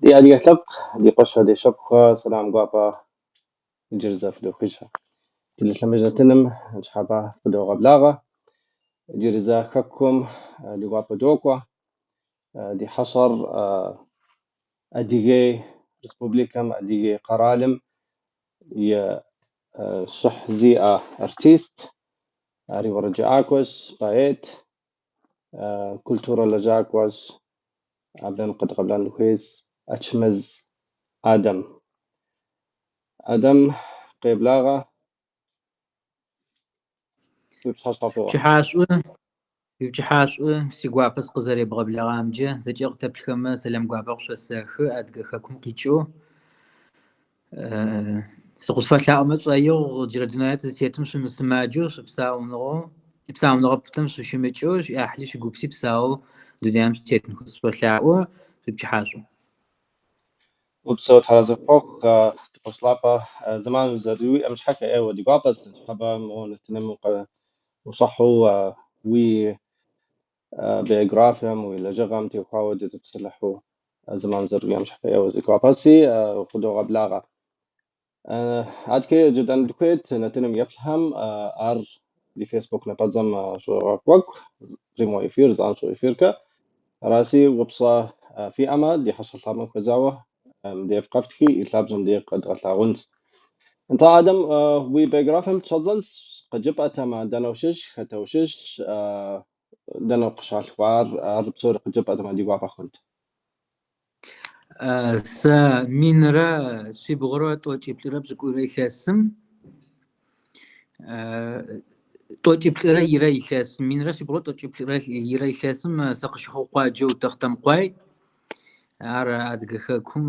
Ди адыгэ лъэпкъ, ди къуэшхэ, ди шыпхъухэ, сэлам гуапэ иджыри зэ фыдохыж. Телелъэмыж нэтыным ныщхьэбэ фыдогъэблагъэ. Иджыри зэ хэкум ди гуапэ докӏуэ. Ди хьэщӏэр Адыгей Республикэм, Адыгей къэралым и щӏыхь зиӏэ артист, ари уэрэджыӏакӏуэщ, поэт, культурэ лэжьакӏуэщ. Абым къедгъэблэгъэн дыхуейщ Ачмыз Адэм. Адэм, къеблагъэ. Уи пщыхьэщхьэ фӏыуэ. Пчыхьашӏу, уипчыхьашӏу, сигуапэ сыкъызэребгъэблэгъамкӏэ, зэкӏэ къытэплъхэмэ сэлам гуапэ къышъосэхы Адыгэ хэкум къикӏэу. Сыкъышъуфэлъаӏомэ сшӏоигъу джырэ дунае тызытетым шъумысымаджэу, шъупсауныгъэу, псауныгъэ пытэм шъущымыкӏэу, шъуиӏахьли шъуигупси псаоу дунаим шъутетынхэу сышъолъаӏо, шъуипчыхьашӏу. Упсэу, Тхьэразэ пхухъу, ди къуэш лъапӏэ, зэман зэрыуиӏэм щхьэкӏэ ӏейуэ ди гуапэщ, ныщхьэбэ мо нэтыным ущӏыхьэу уи биографием, уи лэжьыгъэм теухуауэ дытепсэлъыхьу зэман зэрыуиӏэм щхьэкӏэ ӏейуэ си гуапэщи, укъыдогъэблагъэ. Адэкӏэ жытӏэн дыхуейт нэтыным еплъхэм ар ди Фейсбук напэдзэм щогъэкӏуэкӏ, прямой эфир, занщӏэу эфиркӏэ. Араси упщӏэ фиӏэмэ, ди хьэщӏэ лъапӏэм хуэзауэ мыбдеж къэфтхи, и лъабжьэм деж къэдгъэлъагъунщ. Нтӏэ, Адэм, уи биографием щӏэддзэнщ, къыджепӏэтэмэ, дэнэ ущыщ, хэтэ ущыщ, дэнэ укъыщалъхуар, ар псори къыджепӏэтэмэ, ди гуапэ хъунт. Сэ 1378 илъэсым, 92 илъэсым, 1792 илъэсым сыкъыщыхъугъ къуаджэу Тэхъутэмыкъуай. Ар Адыгэ хэкум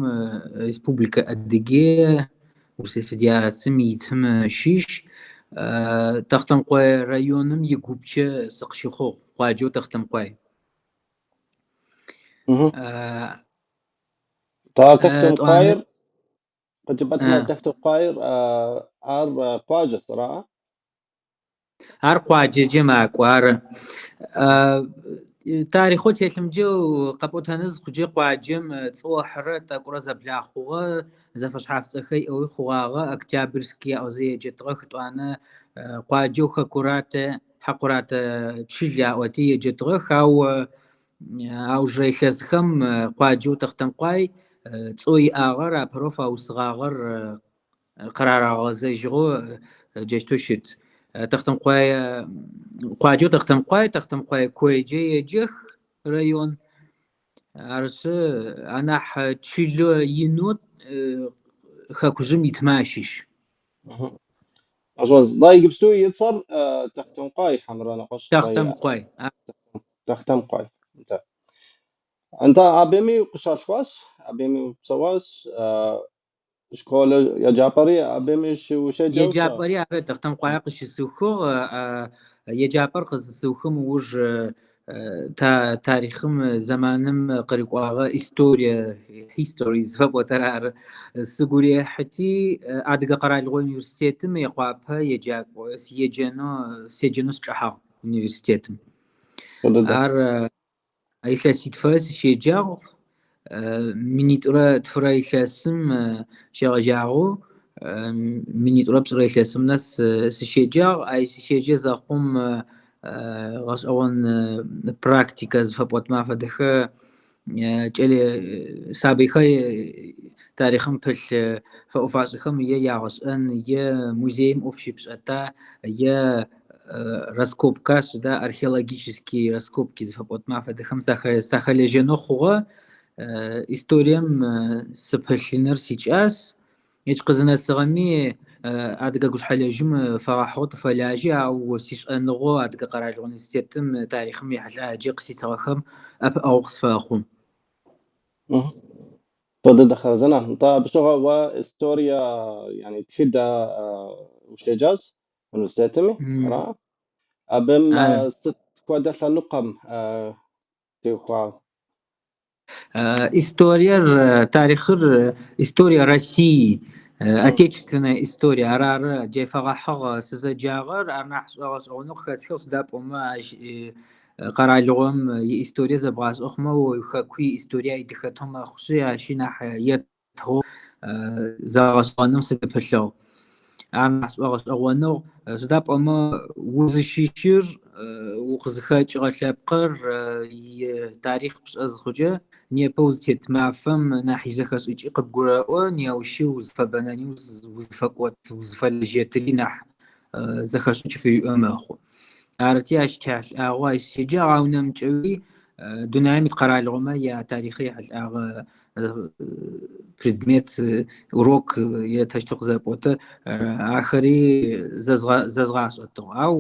Республикэ Адыгея, Урысые Федерацием итым щыщ. Тэхъутэмыкъуай районым игупчэ сыкъыщыхъугъ, къуаджэу Тэхъутэмыкъуай. Нтӏэ, Етӏуанэ Тэхъутэмыкъуайр, къыджепӏэтэмэ, Тэхъутэмыкъуайр ар къуажэщ, ара? Ар къуаджэкӏэ макӏо, ары. Тарихъэу телъымкӏэ къэпӏотэнэ зыхъукӏэ къуаджэм цӏэу ыхьырэ тӏэкӏурэ зэблахъугъэ, зэфэшъхьаф цӏэхэр иӏэуи хъугъагъэ. Октябрьск яӏозэ еджэтыгъэх, етӏуанэ къуаджэу Хэкуратэ, Хьакъуратэ чыл аӏоти еджэтыгъэх, ау аужырэ илъэсхэм къуаджэу Тэхъутэмыкъуай цӏэу иӏагъэр апэрэу фаусыгъагъэр къырарагъэзэжьыгъэу джащтэу щыт. Тэхъутэмыкъуай къуаджэу Тэхъутэмыкъуай, Тэхъутэмыкъуай койкӏэ еджэх район. Арышъы анахь чылэ инэу хэкужъым итмэ ащыщ. Гъэщӏэгъуэн. Нтӏэ, иджыпсту и цӏэр Тэхъутэмыкъуай хьэмэрэ нэгъуэщӏ цӏэ иӏэ? Тэхъутэмыкъуай. Тэхъутэмыкъуай. Нтӏэ. Нтӏэ, абыми укъыщалъхуащ, абыми упсэуащ, школ еджапӏэри абыми ущеджэу щыта? Еджапӏэри ары Тэхъутэмыкъуае къыщысыухыгъ. Еджапӏэр къызысыухым ыуж тарихъым зэманым къырыкӏуагъэ историе, history зыфэпӏотэр ары. Сыгу рехьыти Адыгэ къэралыгъо университетым Мыекъуапэ еджакӏо еджэнэу седжэнэу сычӏэхьагъ университетым. Ар илъэситфэ сыщеджагъ. 2002 илъэсым щегъэжьагъэу 2009 илъэсым нэс сыщеджагъ. Ай сыщеджэ зэхъум гъэшӏэгъон практикэ зыфэпӏотмэ афэдэхэ кӏэлэ сабыйхэр тарихъым пылъ фэӏо-фашӏэхэм е ягъэшӏэн, е музеим ӏоф щыпшӏэта, е раскопка сыда археологические раскопки зыфэпӏотмэ афэдэхэм сахэлэжьэнэу хъугъэ. Историем сыпылъыныр сикӏас. Икӏ къызынэсыгъэми адыгэ гушъхьэлэжьым фэгъэхьыгъэу тыфэлажьэ, ау сишӏэныгъэу Адыгэ къэралыгъо университетым тарихъым ехьылӏаджэ къыситыгъэхэм ӏэпыӏэгъу къысфэхъу. Фӏы дыдэ хъарзынэ. Нтӏэ, абы щыгъуэ уэ история, яни тхыдэ ущеджащ университетми, ара? Абым Ары. сыт хуэдэ лъэныкъуэм теухуа? Историер, тарихъыр, история России, отечественная история, арары джай фэгъэхьыгъ сызэджагъэр, ар нахь сшӏогъэшӏэгъонэу къыхэсхыгъ, сыда пӏомэ ащ. Къэралыгъом иисторие зэбгъашӏэ хъумэ уихэку иисторие дыхэтэу мэхъушъи, ащи нахь етыгъэу зэгъэшӏэгъэным сыдыпылъыгъ. Ар нахь сшӏогъэшӏэгъоныгъ, сыда пӏомэ узыщыщыр, укъызыхэкӏыгъэ лъэпкъыр итарихъ пшӏэ зыхъукӏэ, непэ узытет мафэм нахь изэхэшӏыкӏи къыбгурэӏо, неущи узыфэбэнэни, узыфэкӏот, узыфэлэжьэтыри нахь зэхэшӏыкӏ фыуиӏэ мэхъу. Арыти ащ тяхьылӏагъэу ащ седжагъ, ау нэмыкӏэуи дунаим ит къэралыгъомэ ятарихъ ехьылӏагъэ предмет, урок е тэщтэу къызэпӏотэ, ахэри зэзгъашӏэтыгъ. Ау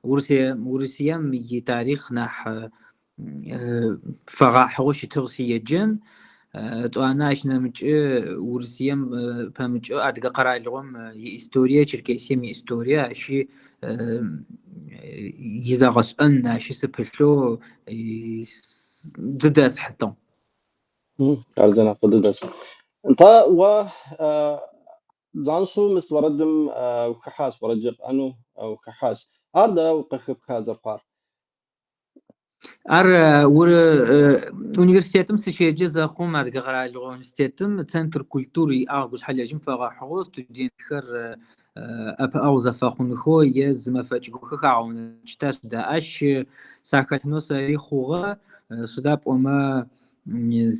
Урысыем итарихъ нахь фэгъэхьыгъэу щытыгъ сиеджэн. Етӏуанэ ащ нэмыкӏы Урысыем пэмыкӏэу Адыгэ къэралыгъом иисторие, Черкесием иисторие ащи изэгъэшӏэн ащи сыпылъэу зыдэсхьытыгъ. Хъарзынэ, фӏы дыдэщ. Нтӏэ, уэ занщӏэу мис уэрэдым ухыхьащ, уэрэд жыпӏэну ухыхьащ. Ар дауэ укъыхэпха зэрыхъуар? Ар университетым сыщеджэ зэхъум, Адыгэ къэралыгъо университетым Центр культуры иӏагъ гушъхьэлэжьым фэгъэхьыгъэу студентхэр ӏэпыӏэгъу зэфэхъунхэу е зы мэфэкӏ горэ хагъэунэфыкӏыта сыда. Ащ сахэтынэу сэри хъугъэ, сыда пӏомэ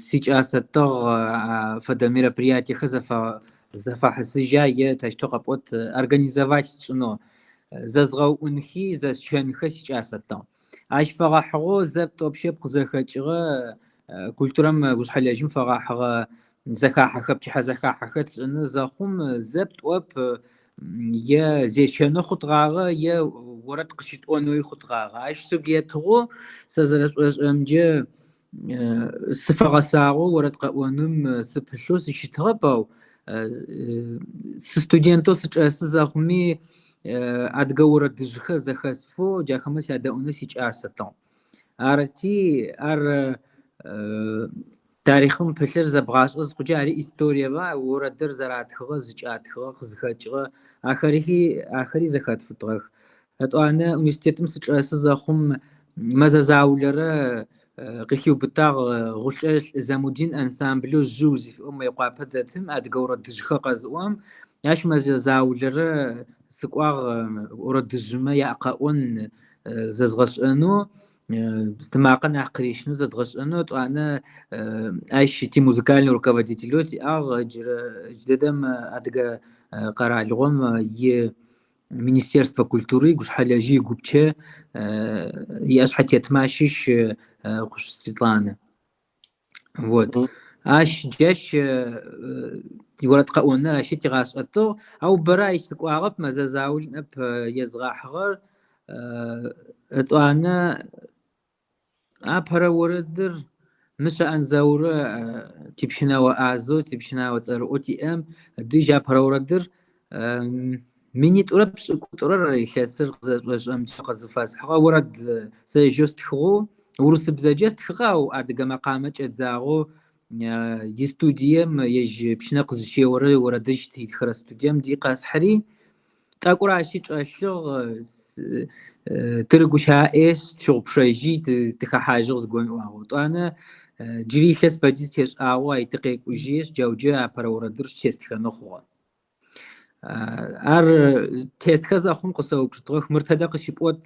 сикӏасэтыгъ фэдэ мероприятиехэр зэфэхьысыжьа е тэщтэу къэпӏот организовать сшӏынэу, зэзгъэуӏунхи зэсщэнхэ сикӏасэтыгъ. Ащ фэгъэхьыгъэу зэп-тӏоп-щэп къызэхэкӏыгъэ культурэм гушъхьэлэжьым фэгъэхьыгъэ зэхахьэхэ, пчыхьэ зэхахьэхэр тшӏыны зэхъум зэп-тӏоп е зещэнэу хъутгъагъэ е орэд къыщытӏонэуи хъутгъагъэ. Ащ сыгу етыгъэу сэ зэрэсшӏошӏырэмкӏэ сыфэгъэсагъэу орэд къэӏоным сыпылъэу сыщытыгъэп, ау сыстудентэу сычӏэсы зэхъуми адыгэ орэдыжъхэр зэхэсфэу джахэмэ сядэӏунэу сикӏасэтыгъ. Арыти, ар тарихъым пылъыр зэбгъашӏэ зыхъукӏэ ари историеба, орэдыр зэратхыгъэ, зыкӏатхыгъэ, къызыхэкӏыгъэ ахэри зэхэтфытыгъэх. Етӏуанэ университетым сычӏэсы зэхъум мэзэ заулэрэ къыхиубытагъ Гъулӏэ Замудин ансамблэу Жъыу зыфиӏоу Мыекъуапэ дэтым адыгэ орэдыжъхэр къэзыӏом. Ащ мэзэ заулэрэ сыкӏуагъ орэдыжъмэ якъэӏон зэзгъэшӏэнэу, сымакъэ нахь къырищынэу зэдгъэшӏэнэу. Етӏуанэ ащ тимузыкальнэ руководителэу тиӏагъ джырэ джыдэдэм Адыгэ къэралыгъом и Министерствэ культуры игушъхьэлэжьи игупчэ иӏэшъхьэтетмэ ащыщ Кушъу Светланэ. Вот. Ащ джащ орэд къэӏоныр ащи тигъашӏэтыгъ, ау бэрэ ащ сыкӏуагъэп, мэзэ заул ныӏэп езгъахьыгъэр. Етӏуанэ апэрэ орэдыр Мышъэ Анзаурэ типщынэо ӏазэу, типщынэо цӏэрыӏоу тиӏэм дыжь апэрэ орэдыр 2080 илъэсыр къызэшӏошӏэмкӏэ къызыфэсхьыгъэ орэд сэ ежьэу стхыгъэу, урысыбзэкӏэ стхыгъэ, ау адыгэ мэкъамэ кӏэдзагъэу истудием ежь пщынэ къызыщеорэ орэдыжь щытхырэ студием ди къэсхьыри, тӏэкӏурэ ащи чӏэлъыгъ, тырыгущаӏешъ, тщыгъупшэжьи, тыхэхьажьыгъ зыгорэм ыӏуагъэу. Етӏуанэ джыри илъэс фэдиз тешӏагъэу ай тыкъекӏужьишъ, джауджэ апэрэ орэдыр щытестхэнэу хъугъэ. Ар тестхэ зэхъум къысэупчӏытыгъэх, мыр тэдэ къыщыпӏот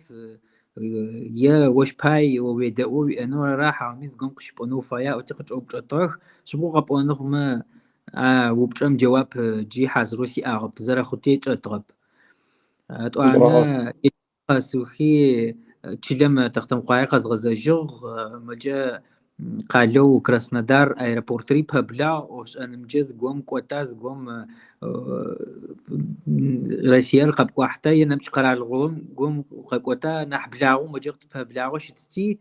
е ощ пай о уедэӏоу уиӏэнэу ара, хьауми зыгорэм къыщыпӏонэу уфая ыӏоти къычӏэупчӏэтыгъэх. Шъыпкъэу къэпӏонэу хъумэ, а упчӏэм джэуап джыри хьазырэу сиӏагъэп, зэрэхъути чӏэтыгъэп. Етӏуанэ къэсыухи чылэм Тэхъутэмыкъуае къэзгъэзэжьыгъ, мыкӏэ къалэу Краснодар аэропортри пэблагъ, ӏофшӏэнымкӏэ зыгорэм кӏота, зыгорэм Россиер къэпкӏуахьта е нэмыкӏ къэралыгъом горэм укъэкӏота, нахь благъэу мыкӏэ къытпэблагъэу щытти,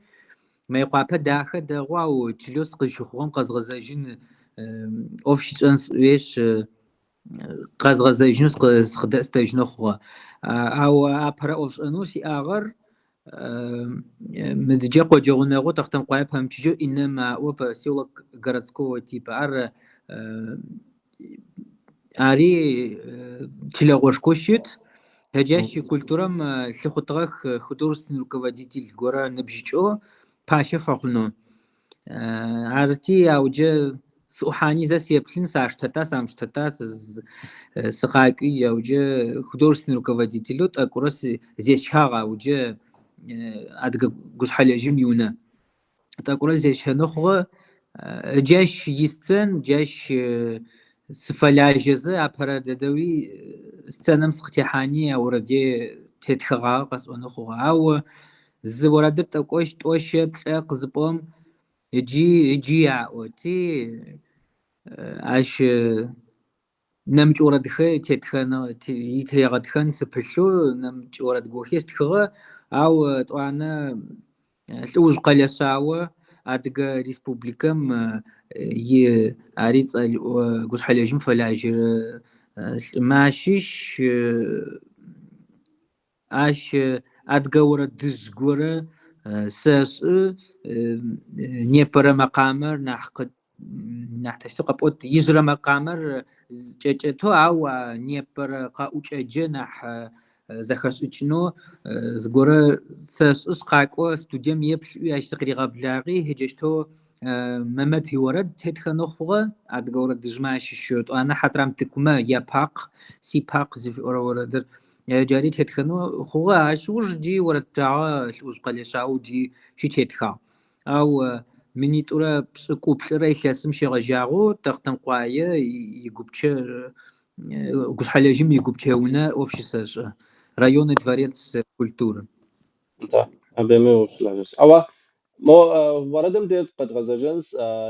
Мыекъуапэ дахэ дэгъу, ау чылэу сыкъызщыхъугъэм къэзгъэзэжьын ӏоф щытшӏэн сӏуешъ, къэзгъэзэжьынэу сыкъыдэстэжьынэу хъугъэ. Ау апэрэ ӏофшӏэнэу сиӏагъэр мыдыджэ къоджэ гъунэгъоу Тэхъутэмыкъуае пэмычыжьэу Инэм аӏо поселок городского типа. Ар ари чылэгъошхоу щыт. Джащ культурэм лъыхъутыгъэх художественный руководитель горэ ныбжьыкӏэу пащэ фэхъунэу. Арыти, ауджэ сыӏухьани зэ сеплъын, саштэта, самыштэта, сыкъакӏуи ауджэ художественный руководителэу тӏэкӏурэ зесщагъ ауджэ Адыгэ гушъхьэлэжьым иунэ. Тӏэкӏурэ зесщэнэу хъугъэ. Джащ исцен, джащ сыфэлажьэзэ апэрэ дэдэуи сценэм сыкъытехьани а орэде тетхыгъагъэ къэсӏонэу хъугъэ. Ау зы орэдыр тӏэкӏощ, тӏо, щэ, плӏэ къызыпӏом ыджи, ыджи аӏоти, ащ нэмыкӏ орэдхэр тетхэн итырегъэтхэн сыпылъэу нэмыкӏ орэд гохи стхыгъэ. Ау тӏуанэ Лӏыужъ Къэлэшъао Адыгэ Республикэм и ари цӏэрыӏо гушъхьэлэжьым фэлажьэрэ лӏымэ ащыщ. Ащ адыгэ орэдыжъ горэ сэшӏы, непэрэ мэкъамэр нахь нахь тэщтэу къэпӏот, ижъырэ мэкъамэр кӏэкӏэтэу, ау а непэрэ къэӏукӏэджэ нахь зэхэшӏыкӏынэу зыгорэ сэшӏышъ, къакӏо студием еплъ ыӏуи ащ сыкъыригъэблагъи, джащтэу Мэмэт иорэд тетхэнэу хъугъэ, адыгэ орэдыжъмэ ащыщэу. Етӏуанэ Хьатрамтыкумэ я Пакъ, Си Пакъ зыфиӏорэ орэдыр джари тетхэнэу хъугъэ. Ащ ыуж джи орэд пчъагъэ Лӏыӏужъ Къэлэшъао джи щытетхагъ. Ау минитӏурэ пшӏыкӏуплӏырэ илъэсым щегъэжьагъэу Тэхъутэмыкъуае игупчэ, гушъхьэлэжьым игупчэ унэ ӏоф щысэшӏэ. Районный дворец культуры. Нтӏэ, абыми ущылажьэс. Ауэ мо уэрэдым деж къэдгъэзэжынс,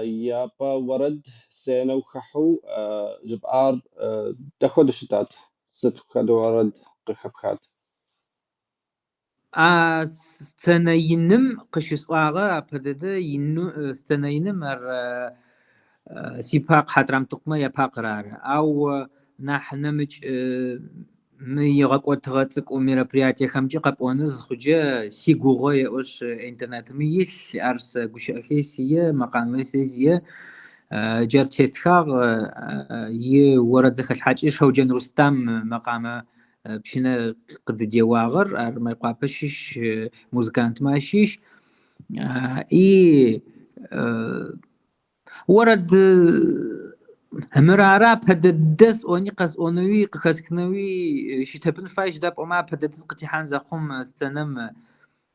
япэ уэрэд сценэ ухыхьэу жыпӏар дапхуэдэу щытат? Сыт хуэдэ уэрэд къыхэпхат? А сценэ иным къыщысӏуагъэр апэ дэдэ ину сценэ иным ар Си Пакъ Хьатрамтыкъумэ я Пакъыр ары. Ау нахь нэмыкӏ мы игъэкӏотыгъэ цӏыкӏу мероприятиехэмкӏи къэпӏоны зыхъуджэ сигугъэ еӏошъ интернетми илъ, ар сэ гущыӏэхи сие, мэкъамэри сэ зие. Джар тестхагъ и орэд зэхэлъхьакӏи Шэуджэн Рустам мэкъамэ пщынэ къыдыдеуагъэр, ар Мыекъуапэ щыщ музыкантмэ ащыщ. И орэд мыр ары апэ дэдэ сӏони къэсӏонэуи къыхэсхынэуи щытэпын фай, сыда пӏомэ апэ дэдэ сыкъытехьан зэхъум сценэм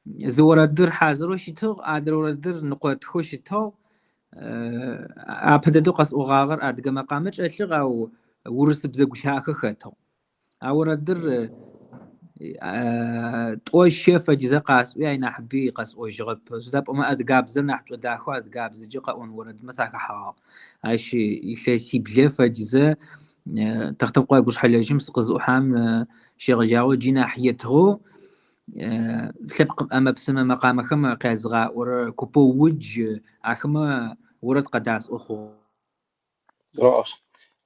зы орэдыр хьазырэу щытыгъ, адрэ орэдыр ныкъотхэу щытыгъ. Апэ дэдэу къэсӏогъагъэр адыгэ мэкъамэ кӏэлъыгъ, ау урысыбзэ гущыӏэхэр хэтыгъ. А орэдыр тӏо-щэ фэдизэ къасӏуи, ай нахьыби къэсӏожьыгъэп. Сыда пӏомэ адыгабзэр нахь шӏодахэу адыгабзэкӏэ къэӏон орэдмэ сахэхьэгъагъ. Ащ илъэсиблэ фэдизэ Тэхъутэмыкъуае гушъхьэлэжьым сыкъызыӏухьам щегъэжьагъэу джы нахь етыгъэу лъэпкъ ӏэмэ-псымэ мэкъамэхэм къязыгъаӏорэ купэу Удж ахэмэ орэд къадасӏо хъугъэ. Гурыӏуащ.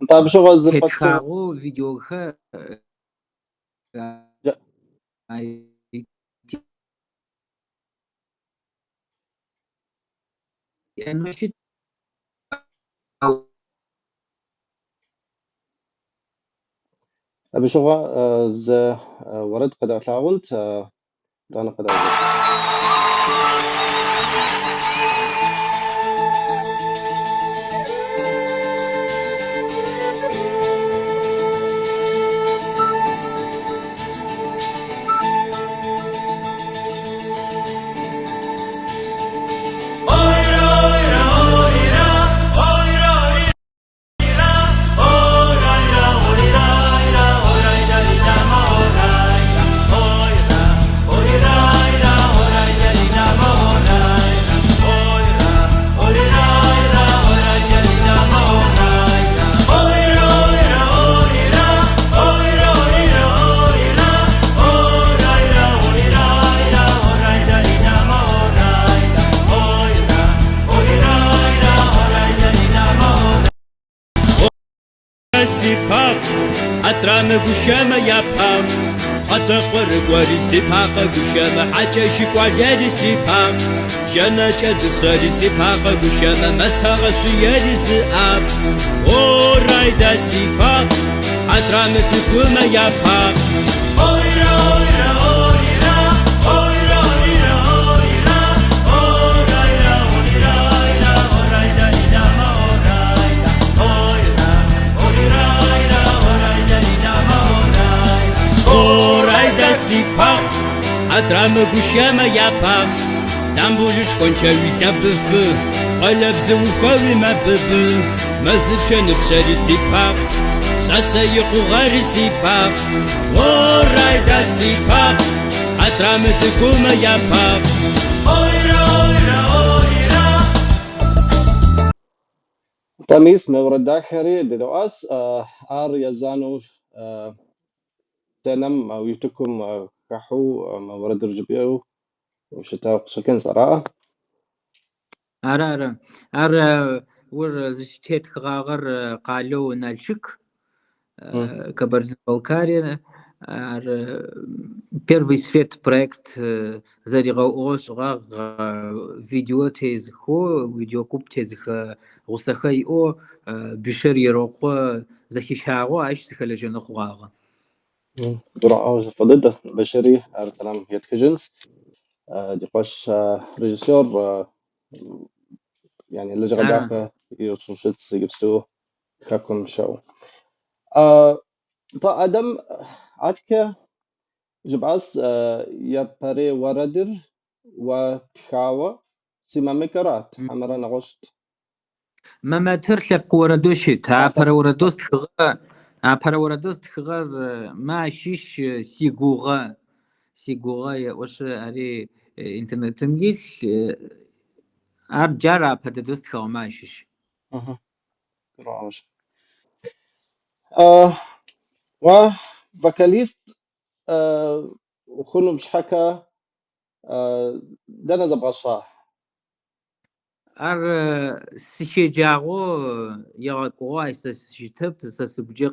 Нтӏэ, абы щыгъуэ зы Тетхагъэу видеохэр щыт. Абы щыгъуэ зы уэрэд къэдгъэлъагъунт, итӏанэ къэдгъэзэжынт. Си Пакъ, Хьатрамы гущэмэ я Пакъ, Хьатэкъорыкӏори си Пакъэ гущэмэ, Хьакӏэщы кӏуалэри си Пакъ, Жэнэкӏэ дышъэри си Пакъэ гущэмэ, Мэстэ гъэшъуери зы ӏап. О-райда, си Пакъ, Хьатрамы тыкумэ я Пакъ. си Пакъ, Хьатрамэ гущэмэ я Пакъ. Стамбулы шхончэуи лъэбыфы, Къолэбзыухэуи мэбыбы, Мэзы пчэныпшъэри си Пакъ, Пшъэшъэ икъугъэри си Пакъ. Орайда, си Пакъ, Хьатрамэ тыкумэ я Пакъ. Ойра, ойра, ойра. Нтӏэ, мис мы уэрэд дахэри дедэӏуащ. Ар езанэу сценэм уи утыкум хыхьэу мы уэрэдыр жыпӏэу ущытауэ къыщӏэкӏынщ, араӏэ? Ары, ары. Ар ур зыщытетхыгъагъэр къалэу Налшык, Кабардино-Балкария. Ар Первый свет проект зэригъэуӏугъэу шӏыгъагъ, видео тезыхэу, видео куп тезыхэ гъусэхэ иӏэу Бишер Ерокъо зэхищагъэу ащ сыхэлэжьэнэу хъугъагъэ. Гурыӏуэгъуэ фӏы дыдэ, Бишери ар сэлам етхыжынщ. Ди къуэш режиссер, yani лэжьыгъэ дахэ ищӏу щытщ иджыпсту хэкум щыӏэу. Нтӏэ, Адэм, аткӏэ жыпӏащ япэрей уэрэдыр уэ птхауэ, Си мамыкӏэрат, хьэмэрэ нэгъуэщӏт? Мэмэтыр лъэпкъ орэдэу щыт. Апэрэ орэдэу стхыгъэ, апэрэ орэдэу стхыгъэр мэ ащыщ Сигугъэ. Сигугъэ еӏошъ ари интернетым илъ. Ар джар апэ дэдэу стхыгъэмэ ащыщ. Гурыӏуэгъуэщ. Уэ вокалист ухъуным щхьэкӏэ дэнэ зэбгъэщӏа? Ар сыщеджагъэу егъэкӏугъэу ай сэ сыщытэп, сэ сыгукӏэ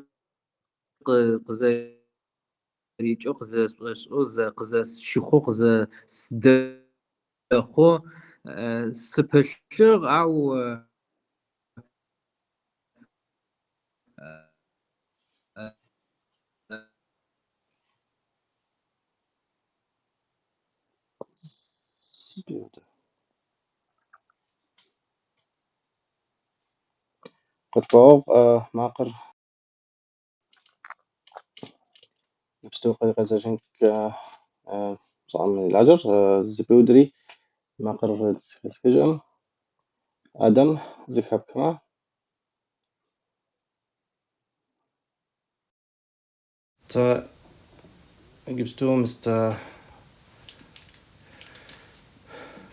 къызэрикӏэу, къызэрэсшӏошӏэу, къызэсщыхъоу, къызэсдэхъоу сыпылъыгъ, ау Къытхуэгъэгъу макъыр иджыпсту къигъэзэжынкӏэ пщӏэм и лажьэр зэпиудри макъыр зэхэсхыжӏым. Адэм зэхэпхмэ. Тэ иджыпсту мистер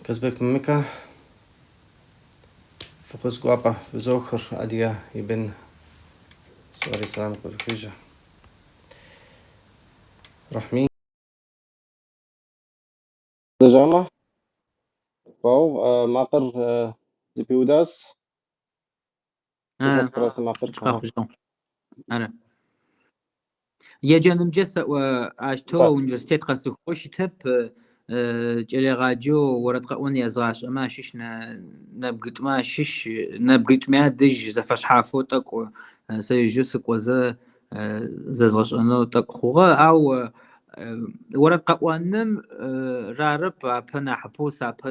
Казбек Мамыкэ фӏэхъус гуапэ фызохыр Адыгэ и бын сори сэлам къывехыж. Рахьми. Зэжамэ, къытхуэгъэгъу макъыр зэпиудащ. Макъыр къэхъужьыгъ. Ары. Еджэнымкӏэ сэӏо ащтэу университет къэсыхыгъэу щытэп, кӏэлэегъаджэу орэд къэӏон язгъашӏэмэ ащыщ нэбгитӏумэ ащыщ, нэбгитӏуми адэжь зэфэшъхьафэу тӏэкӏу сэ ежьэу сыкӏозэ зэзгъэшӏэнэу тӏэкӏу хъугъэ, ау орэд къэӏоным рарэп апэ нахьыпэу сапэ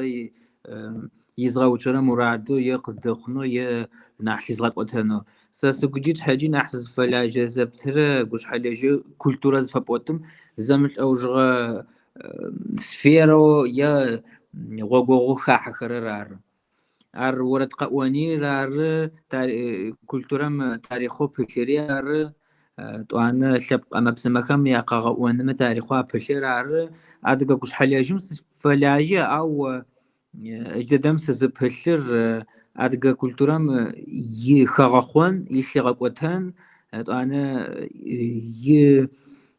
изгъэуцорэ мурадэу е къыздэхъунэу е нахь лъызгъэкӏотэнэу. Сэ сыгукӏи сшъхьэкӏи нахь сызыфэлажьэ зэптырэ гушъхьэлэжьэ культурэ зыфэпӏотым зэмылӏэужыгъэ сферэу е гъогогъоу хахьэхэрэр ары. Ар орэд къэӏонир ары, культурэм тарихъэу пылъыри ары, тӏуанэ лъэпкъ ӏэмэ-псымэхэм якъэгъэӏонымэ тарихъэу апылъыр ары. Адыгэ гушъхьэлэжьым сыфэлажьэ, ау ыкӏ дэдэм сызыпылъыр адыгэ культурэм ихэгъэхъон, илъыгъэкӏотэн, тӏуанэ и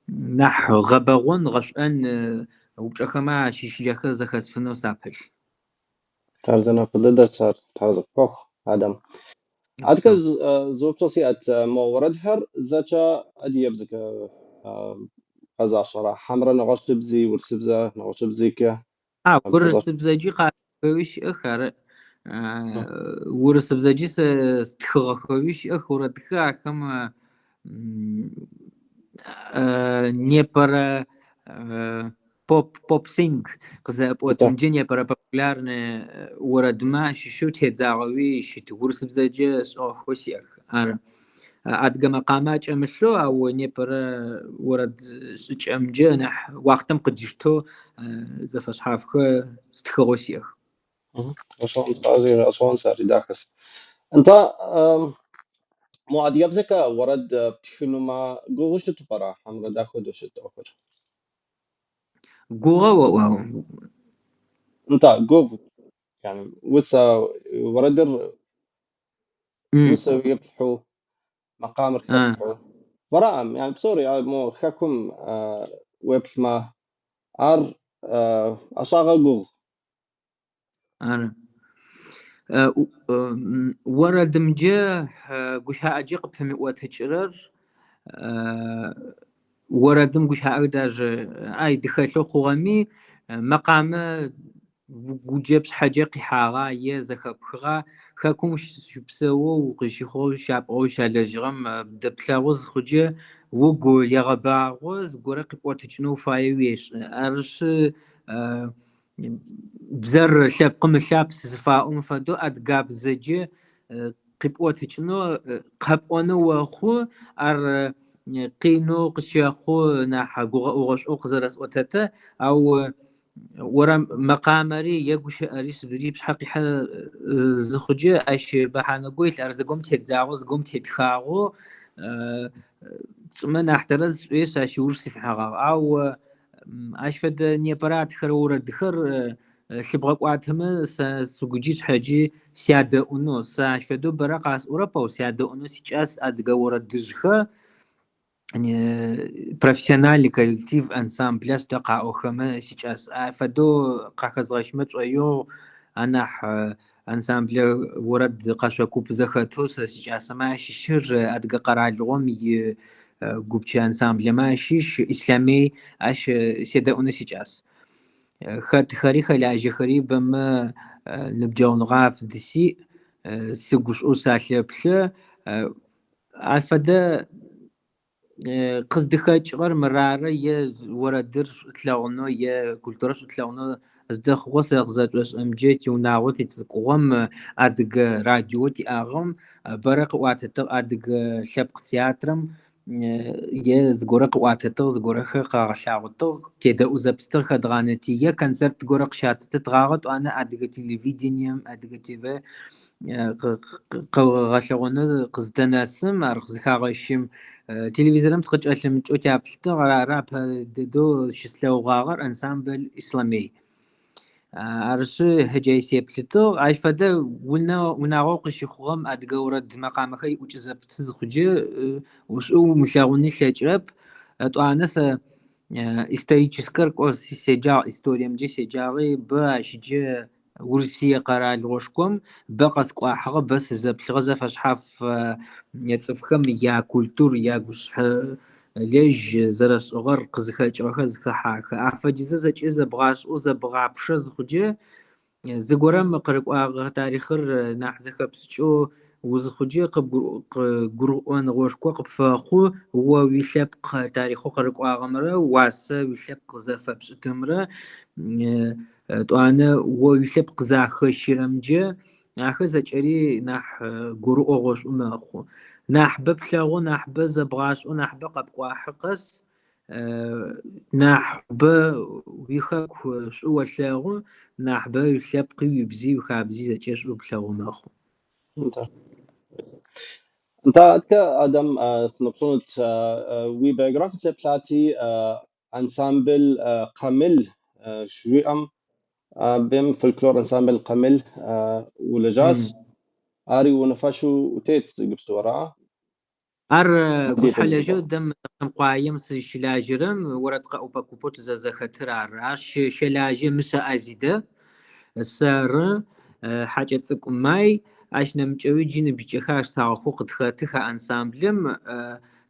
нахь гъэбэгъон, гъэшӏон упчӏэхэмэ ащыщ джахэр зэхэсфынэу сапылъ. Хъарзынэ фӏы дыдэщ ар, тхьэразэ къыпхуэхъу, Адэм. Адкӏэ зы упщӏэ сиӏэт, мо уэрэдхэр зэкӏэ адыгэбзэкӏэ бгъэзащӏэрэ, хьэмэрэ нэгъуэщӏыбзи, урысыбзэ, нэгъуэщӏыбзикӏэ? Урысыбзэкӏи къатхэуи щыӏэх, ары. Урысыбзэкӏи сэ стхыгъэхэуи щыӏэх орэдхэр, ахэм непэрэ поп-попсинг къызэрэпӏотымкӏэ непэрэ популярнэ орэдмэ ащыщэу тедзагъэуи щыт, урысыбзэкӏэ шӏыгъэхэу сиӏэх, ары. Адыгэ мэкъамэ акӏэмылъэу, ау непэрэ орэд шӏыкӏэмкӏэ нахь уахътэм къыдиштэу зэфэшъхьафхэр стхыгъэу сиӏэх. Гъэшӏэгъон, гъэшӏэгъон сэ ари дахэс. Нтӏэ, мо адыгэбзэкӏэ уэрэд птхынумэ гугъуу щыту пӏэрэ, хьэмэрэ дахуэдэу щыт ӏуэхур? Гугъэ оӏуа? Нтӏэ, гугъу, yani усэ, уэрэдыр усэ иплъхьэу, макъамэр хэплъхьэу. Уэраӏым, yani псори, мо хэкум уеплъмэ, ар ӏэщӏагъэ гугъу. Ары. Орэдымджэ гущыӏэкӏэ къыпфэмыӏотыкӏырэр орэдым гущыӏэр даже ай дыхэлъэу хъугъэми мэкъамэ угуджэ пшъхьэджэ къихьагъа е зэхэпхыгъа хэкум ущыпсэоу, укъызщыхъугъэу, ущапӏугъэу, ущалэжьыгъэм дэплъэгъу зыхъуджэ угу егъэбагъо, зыгорэ къипӏотыкӏынэу фае уешӏы. Арышъы бзэр лъэпкъым ылъапс зыфаӏом фэдэу адыгабзэджэ къипӏотыкӏынэу къэпӏонэу охъу, ар къинэу къысщэхъу нахь гугъэӏугъэшӏоу къызэрэсӏотэтэ, ау орэм мэкъамэри е гущыӏэри сыдри пшъхьэ къихьэ зыхъуджэ ащ мэхьанэ илъ, ар зыгом тедзагъэу, зыгом тетхагъэу тшӏымэ нахь тэрэз сӏуешъ ащ ыуж сифхьэгъагъ. Ау ащ фэдэ непэрэ атхырэ орэдхэр лъыбгъэкӏуатэмэ сэ сыгуджи сшъхьэджи сядэӏунэу, сэ ащ фэдэу бэрэ къасӏорэп, ау сядэӏунэу сикӏас адыгэ орэдыжъхэр профессиональный коллектив ансамбля сыда къаӏохэмэ сикӏас. Ай фэдэу къахэзгъэщымэ тшӏоигъу анахь ансамблэ орэд къэшъо куп зэхэтэу сэ сикӏасэмэ ащыщыр Адыгэ къэралыгъом и гупчэ ансамблэмэ ащыщ Ислъамей ащ седэӏунэу сикӏас. Хэтхэри хэлажьэхэри бэмэ ныбджэгъуныгъэ афыдысиӏ, сыгу шӏоу салъэплъэ. Ай фэдэ къыздыхэкӏыгъэр мырары е орэдыр шӏу тлъэгъунэу е культурэр шӏу тлъэгъунэу зыдэхъугъэ сэ къызэшӏошӏэмджэ тиунагъо тицӏыкӏугъом адыгэ радио тиӏагъэм бэрэ къыӏуатэтыгъ адыгэ лъэпкъ театрэм е зыгорэ къыӏуатэтыгъ, зыгорэхэр къагъэлъагъотыгъ, тедэӏу зэпытыгъ хэдгъанэти е концерт горэ къыщатытыгъагъэ тӏуанэ адыгэ телевидением, адыгэ ТВ къэгъэлъэгъонэу къыздэнэсым, ар къызыхагъэщым телевизорым тыкъыкӏэлъымыкӏэу тяплъытыгъ, ары апэ дэдэу щыслъэгъугъагъэр ансамбль Ислъамей. Арышъы хьэджай сеплъытыгъ. Ащ фэдэ унагъо къыщыхъугъэм адыгэ орэд мэкъамэхэр иӏукӏы зэпыты зыхъуджэ шӏу умылъэгъуни лъэкӏырэп. Тӏуанэ сэ историческэр кӏо седжагъ, историемджэ седжагъи бэ ащджэ Урысые къэралыгъошхом бэ къэскӏуахьыгъэ, бэ сызэплъыгъэ зэфэшъхьаф цӏыфхэм якультур, ягушъхьэ лэжь зэрэшӏыгъэр къызыхэкӏыгъэхэр зыхэхьахэ. Афэдизэ зэкӏэ зэбгъашӏэу зэбгъапшэ зыхъуджэ зыгорэм къырыкӏуагъэ тарихъыр нахь зэхэпшӏыкӏэу узыхъуджэ къыбгурыӏоныгъошхо къыпфэхъу, о уилъэпкъ тарихъэу къырыкӏуагъэмрэ уасэ уилъэпкъ зэфэпшӏытымрэ тӏуанэ о уилъэпкъ захэщырэмджэ ахэр зэкӏэри нахь гурыӏогъошӏу мэхъу. Нахьыбэ плъэгъу, нахьыбэ зэбгъашӏэу, нахьыбэ къэпкӏуахьы къэс нахьыбэ уихэку шӏу олъэгъу, нахьыбэ уилъэпкъи, уибзи, уихабзи зэкӏэ шӏу плъэгъу мэхъу. Нтӏэ. Нтӏэ, адкэ, Адам, сыноупщӏынут, уи биографие сеплъати, ансамбль Къамыл жиӏэм, абым фольклор ансамбль Къамыл улэжьащ, ари унафэщӏу утет иджыпсту, ара? Ар гушъхьэлэжьэу дэм къуаем сыщылажьэрэм орэд къэӏопӏэ купэу тызэзэхэтыр ары. Ащ щэлажьэ Мышъэ Азидэ, сэры, Хьакӏэ цӏыкӏу Май, ащ нэмыкӏэуи джы ныбжьыкӏэхэр аштагъэхэу къытхэтых а ансамблым.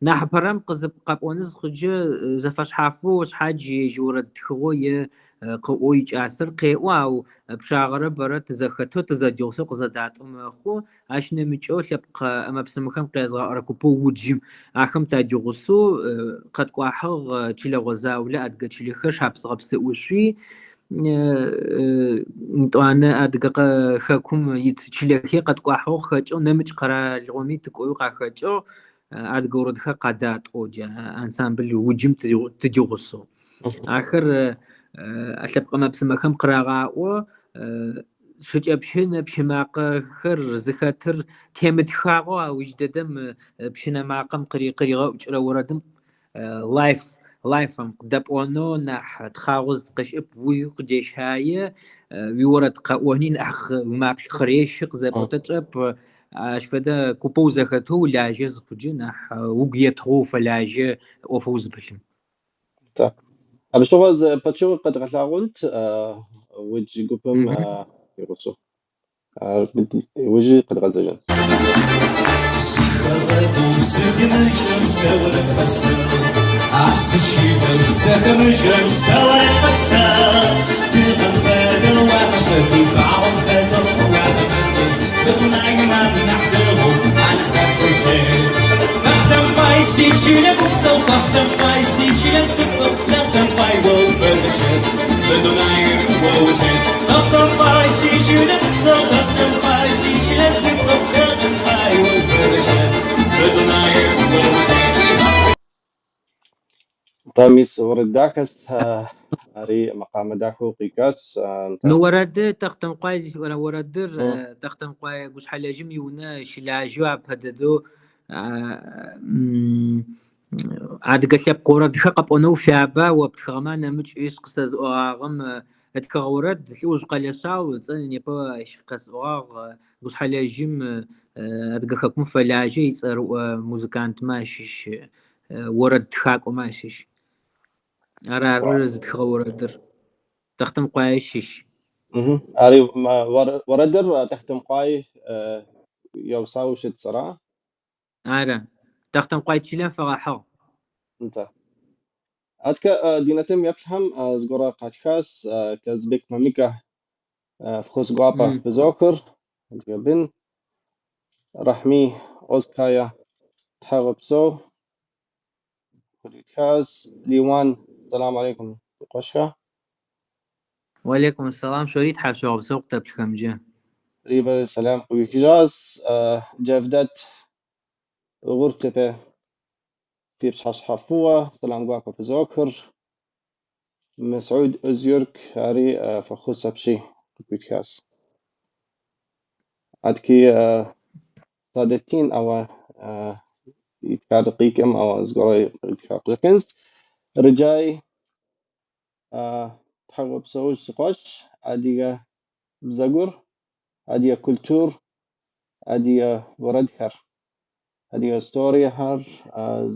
Нахьыпэрэм къэпӏоны зыхъуджэ зэфэшъхьафэу шъхьадж ежь орэд тхыгъэу е къыӏоу икӏасэр къеӏо, ау пчъагъэрэ бэрэ тызэхэтэу тызэдигъусэу къызэдатӏоу мэхъу. Ащ нэмыкӏэу лъэпкъ ӏэмэ-псымэхэм къязгъэӏорэ купэу Уджым ахэм тадигъусэу къэткӏуахьыгъ чылэгъо заулэ адыгэ чылэхэр Шапсыгъэ псыӏушъуи, тӏуанэ адыгэ хэкум ит чылэхи къэткӏуахьыгъэу къыхэкӏыгъ, нэмыкӏ къэралыгъоми тыкӏоуи къахэкӏыгъ. Адыгэ орэдхэр къадатӏоу джа ансамбль Уджым тыдигъусэу. Ахэр лъэпкъ ӏэмэ-псымэхэм къырагъаӏо, шыкӏэпщынэ, пщы макъэхэр зыхэтыр темытхагъэу ауж дэдэм пщынэ макъэм къыригъэӏукӏырэ орэдым лайф лайфым къыдэпӏонэу нахь тхъагъо зыкъыщыӏэп, уигу къыдещае, уиорэд къэӏони нахь уимакъи къырещы къызэпӏотэ чӏэп. Ащ фэдэ купэу узэхэтэу улажьэ зыхъукӏэ нахь угу етыгъэу уфэлажьэ ӏофэу узыпылъым. Нтӏэ. Абы щыгъуэ зы пычыгъуэ къэдгъэлъагъунт Удж гупым и гъусэу. Ар иужьи къэдгъэзэжынщ. Нтӏэ, мис уэрэд дахэс, ари макъамэ дахэу къикӏащ. Нтӏэ. Мы орэдыр Тэхъутэмыкъуай зыфиӏорэ орэдыр Тэхъутэмыкъуай Гушъхьэлэжьым иунэ щылажьэу апэ дэдэу адыгэ лъэпкъ орэдхэр къэпӏонэу уфяба, о птхыгъэмэ нэмыкӏ иш къысэзыӏогъагъэм ытхыгъэ орэд Лӏыужъ Къэлэшъау ыцӏэ непэ ащ къэсӏогъагъ. Гушъхьэлэжьым Адыгэ хэкум фэлажьэ ицӏэрыӏо музыкантмэ ащыщ, орэд тхакӏомэ ащыщ. Ар ары зытхыгъэ орэдыр. Тэхъутэмыкъуае щыщ. Ари уэрэдыр Тэхъутэмыкъуай яусауэ щытщ, ара? Ары. Тэхъутэмыкъуай чылэм фэгъэхьыгъ. Нтӏэ. Аткэ ди нэтыным еплъхэм зыгуэрэ къатхащ Казбек Мамикэ фӏэхъус гуапэ фызохыр, адыгэ бын, Рахьми Озкая тхьэгъэпсэу къыдитхащ, Лиуан сэлам алейкум ди къуэшхэ. Уалейкум сэлам, шъори тхьашъуегъэпсэу къытэплъхэмджэ. Рибэ сэлам къыуихыжащ, Джевдет Угъуртепе фи пщыхьэщхьэ фӏыуэ, сэлам гуапэ фызохыр, Месуд Озюрк ари фӏэхъус апщий къыпхуитхащ. Аткӏи Садеттин ауэ итхар къикӏым, ауэ зыгуэрэ итха къыщӏэкӏынщ. Рыджай тхьэгъэпсэущ си къуэш, адыгэ бзэгур, адыгэ культур, адыгэ уэрэдхэр, адыгэ историехэр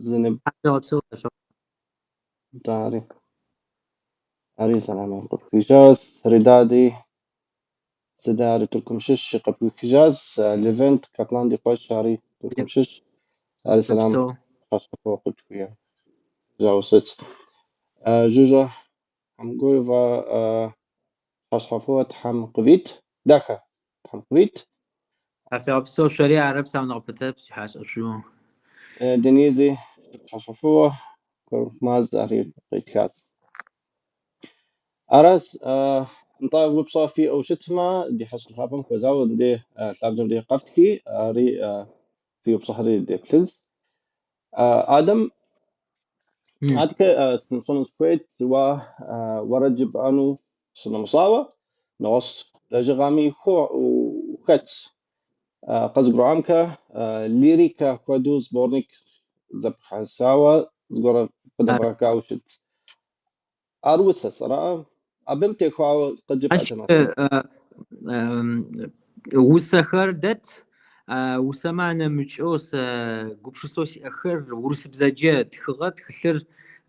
зыныб... Тхьэшъуегъэпсэу. Ари ари сэлам къыпхуихыжащ, Ридади сыда ари Тыркум щыщ къыпхуихыжащ, Левент Каплан ди къуэш ари Тыркум щыщ, ари сэлам Псэу. пщыхьэщхьэфӏ къытхуихыжауэ щытщ. Жыжьэ Хамгоевэ пщыхьэщхьэфӏ Тхьэм къывит, дахэ Тхьэм къывит. Тхьашъуегъэпсэу, шъори ары псауныгъэ пытэ пщыхьэшӏэшъу. Денизи пщыхьэщхьэфӏ Коркмаз ари къитхащ. Аращ, нтӏэ упщӏэ фиӏэу щытмэ, ди хьэщӏэ лъапӏэм хуэзауэ дей лъабжьэм дей къэфтхи, ари фи упщӏэхэри деплъынщ. Адэм адэкӏэ сынщӏэну сыхуейт уэ уэрэд жыпӏэну щынэмыщӏауэ, нэгъуэщӏ лэжьыгъэми ухэтщ. Къызгурыӏуамкэ, лирикэ хуэдэу сборник зэпхьэсауэ зыгуэрэ къыдэбгъэкӏауэ щыт. Ар усэщ, ара? Абым техуауэ Ащ къыджепӏэтэмэ. Усэхэр дэт, усэмэ анэмыкӏэу сэ гупшысэу сиӏэхэр урысыбзэджэ тхыгъэ, тхылъыр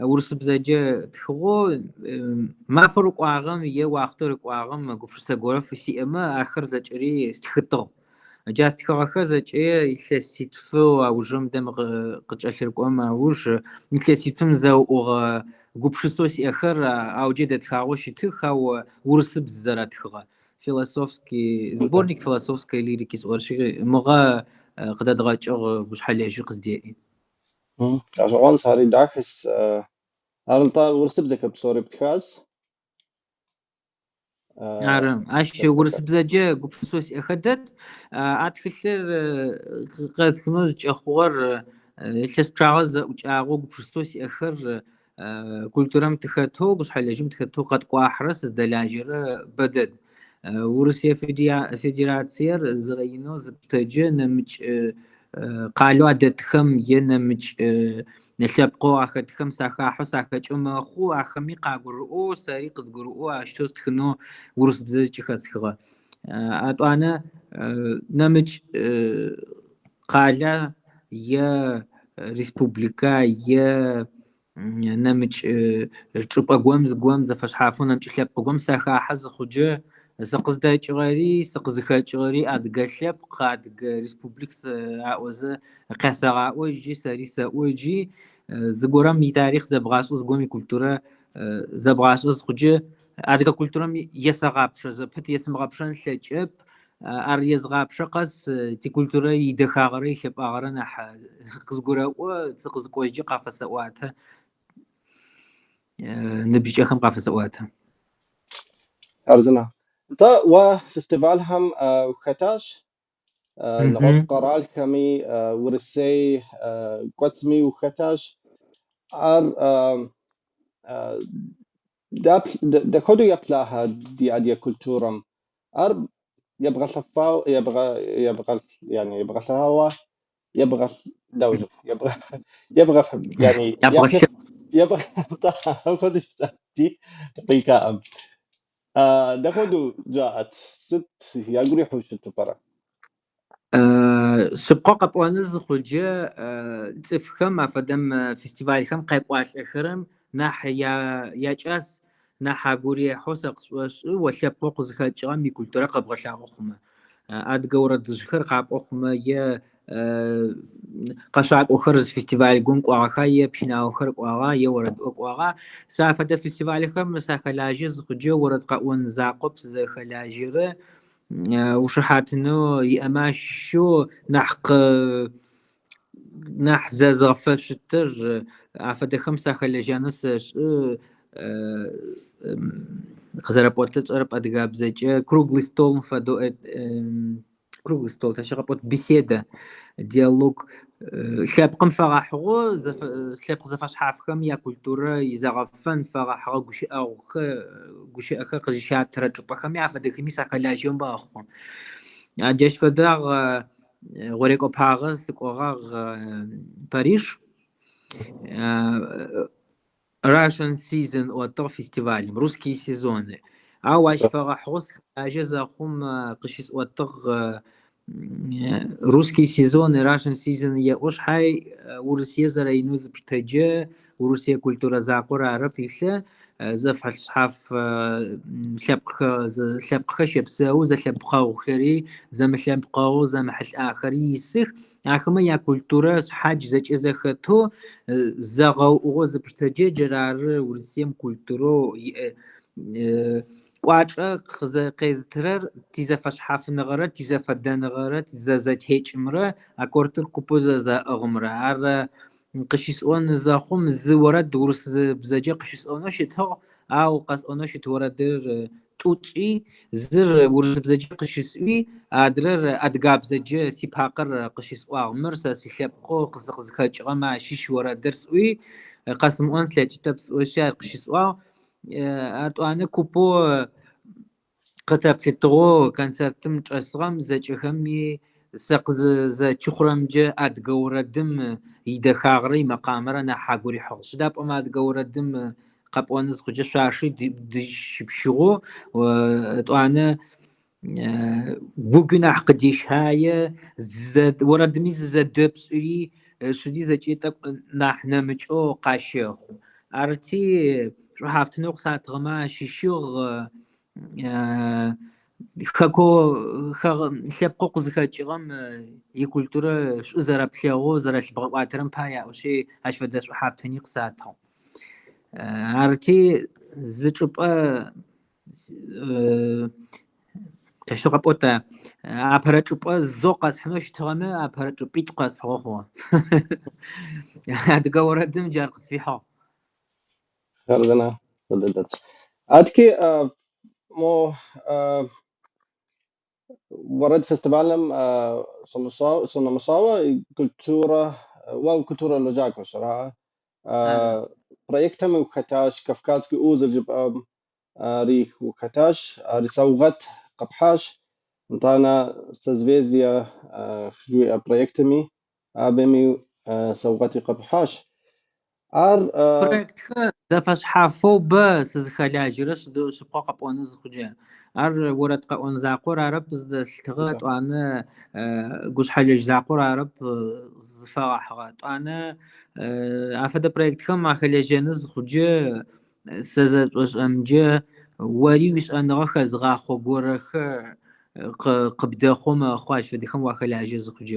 урысыбзэджэ тхыгъэу мафэ рыкӏуагъэм е уахътэ рыкӏуагъэм гупшысэ горэ фысиӏэмэ, ахэр зэкӏэри стхытыгъ. Джа стхыгъэхэр зэкӏэ илъэситфы аужым дэм къыкӏэлъырыкӏуэм ауж илъэситфым зэуӏугъэ гупшысэу сиӏэхэр ауджэ дэтхагъэу щытых, ау урысыбз зэратхыгъэ. Философский сборник философской лирики сӏорщи мыгъэ къыдэдгъэкӏыгъ гушъхьэлэжьи къыздеӏи. Гъэщӏэгъуэнщ, ари дахэщ. Ар нтӏэ урысыбзэкӏэ псори птхащ. Ары, ащ урысыбзэджэ гупшысэу сиӏэхэр дэт. А тхылъыр къэстхынэу зыкӏэхъугъэр Илъэс пчъагъэ зэӏукӏагъэу гупшысэу сиӏэхэр культурэм тыхэтэу, гушъхьэлэжьым тыхэтэу къэткӏуахьырэ сыздэлажьэрэ бэдэд. Урысые Федерациер зэрэинэу зыпштэджэ нэмыкӏ къалэу адэтхэм е нэмыкӏ лъэпкъэу ахэтхэм сахахьэу сахэкӏэу мэхъу, ахэми къагурыӏоу, сэри къызгурыӏоу ащтэу стхынэу урысыбзэ зыкӏыхэсхыгъэ. Атӏуанэ нэмыкӏ къалэ е республика е нэмыкӏ чӏыпӏэ горэм зыгорэм зэфэшъхьафэу нэмыкӏ лъэпкъ горэм сахахьэ зыхъуджэ сыкъыздэкӏыгъэри сыкъызыхэкӏыгъэри адыгэ лъэпкъ, адыгэ республик аӏозэ къясэгъаӏо ыкӏи сэри сэӏо ыкӏи зыгорэм итарихъ зэбгъашӏэу зыгорэм икультурэ зэбгъашӏэ зыхъуджэ адыгэ культурэм есэгъапшэ зэпыт, есымыгъэпшэн слъэкӏырэп. Ар езгъапшэ къэс тикультурэ идэхагъэрэ илъэпӏагъэрэ нахь къызгурэӏо, сыкъызыкӏожьыкӏэ къафэсэӏуатэ, ныбжьыкӏэхэм къафэсэӏуатэ. Хъарзынэ. Нтӏэ, уэ фестивалхэм ухэтащ, нэгъуэщӏ къэралхэми, Урысей кӏуэцӏми ухэтащ. Ар дапхуэдэу еплъаха ди адыгэ культурэм? Ар ебгъэлъэфау, يعني ебгъэлъауэ, дауэ يعني Ябгъэлъ- дакъикъэӏым. Дапхуэдэу жаӏэт, сыт ягу ирихьу щыту пӏэрэ? Шъыпкъэу къэпӏонэ зыхъуджэ цӏыфхэм афэдэм фестивалхэм къекӏуалӏэхэрэм нахь якӏас, нахь агу рехьэу сэ къысшӏошӏы о лъэпкъэу къызыхэкӏыгъэм икультурэ къэбгъэлъагъо хъумэ. Адыгэ орэдыжъхэр къапӏо хъумэ е къэшъуакӏохэр зы фестиваль горэм кӏуагъэха е пщынаохэр кӏуагъа е орэдыӏо кӏуагъа. Сэ афэдэ фестивалхэм сахэлажьэ зыхъуджэ орэд къэӏон закъоп сызэхэлажьэрэ. Ушыхьатынэу иӏэмэ ащыщэу нахь нахь зэзгъэфэшъутыр афэдэхэм сахэлэжьэнэу сэшӏы. Къызэрэпӏотыр сшӏэрэп адыгабзэкӏэ круглый стол фэдэу круглый стол тэ щыкъэпӏот беседа, диалог лъэпкъым фэгъэхьыгъэу лъэпкъ зэфэшъхьафхэм якультурэ изэгъэфэн фэгъэхьыгъэ гущыӏэхэр къызыщатырэ чӏыпӏэхэми афэдэхэми сахэлажьэу мэхъу. Джащ фэдагъ гъорекӏопагъэ сыкӏогъагъ Париж. Russian Season ӏотыгъ фестивалым, русские сезоны. Ау ащ фэгъэхьыгъэу сыхэлажьэ зэхъум къыщысӏотыгъ русские сезоны, Russian Season еӏо шъхьай Урысые зэрэинэу зыпштэджэ Урысые культурэ закъор арэп илъэ зэфэшъхьаф лъэпкъхэр щэпсэу, зэлъэпкъэгъухэри, зэмылъэпкъэгъу, зэмыхьылӏахэри исых. Ахэмэ якультурэ шъхьадж зэкӏэ зэхэтэу зэгъэуӏугъэу зыпштэджэ джырары Урысыем культурэу иӏэ кӏуачӏэ къезытырэр тизэфэшъхьафыныгъэрэ тизэфэдэныгъэрэ тизэзэтекӏымрэ аккордыр купэу зэзэӏыгъымрэ. Ар къыщысӏон зэхъум зы орэд урысыбзэкӏэ къыщысӏонэу щытыгъ, ау къэсӏонэу щыт орэдыр тӏукӏи, зыр урысыбзэкӏэ къыщысӏуи, адрэр адыгабзэкӏэ си Пакъэр къыщысӏуагъ. Мыр сэ силъэпкъэу сыкъызыхэкӏыгъэмэ ащыщ орэдыр сӏуи, къэсымыӏон слъэкӏытэп сӏошъи ар къыщысӏуагъ. Атӏуанэ купэу къытэплъытыгъэу концертым чӏэсыгъэм зэкӏэхэми сэ къызэчыхъурэмкӏэ адыгэ орэдым идэхагъэрэ имэкъамэрэ нахь агу рихьыгъ. Сыда пӏомэ адыгэ орэдым къэпӏоны зыхъукӏэ шъуаши дыщыпщыгъэу, етӏуанэ угуи нахь къыдещае, орэдыми зызэдэпшӏыри, шъыди зэкӏэ тӏэкӏу нахь нэмыкӏэу къащэхъу. Арыти шӏухьафтынэу къысатыгъэмэ ащыщыгъ хэкоу лъэпкъэу къызыхэкӏыгъэм икультурэ шӏу зэрэплъэгъоу, зэрэлъыбгъэкӏуатэрэм пай аӏошъи ащ фэдэ шӏухьафтыни къысатыгъ. Арыти зы чӏыпӏэ тэщтэу къэпӏота апэрэ чӏыпӏэ зэу къэсхьынэу щытыгъэмэ апэрэ чӏыпӏитӏу къэсхьыгъэу хъугъэ. Адыгэ орэдым джар къысфихьыгъ. Хъарзынэ дыдэт. Адэкӏи мо уэрэд фестивалым сынэмысауэ культурэ. Уэ культурэ лэжьакӏуэщ, ара? Ары. Проектым ухэтащ, Кавказский узел жыпӏэм ари ухэтащ, ари саугъэт къэпхьащ. Нтӏанэ Созвездие жыхуиӏэ проектми абыми саугъэти къэпхьащ. Ар Проектхэр зэфэшъхьафэу бэ сызыхэлажьэрэ шъыпкъэ къэпӏонэ зыхъукӏэ. Ар орэд къэӏон закъор арэп зыдэлъытыгъэ, тӏуанэ гушъхьэлэжь закъор арэп зыфэгъэхьыгъэ. Тӏуанэ афэдэ проектхэм ахэлэжьэны зыхъуджэ сэ зэшӏошӏэмджэ ори уишӏэныгъэ хэзгъахъо горэхэ къыбдэхъоу мэхъу ащ фэдэхэм уахэлажьэ зыхъуджэ.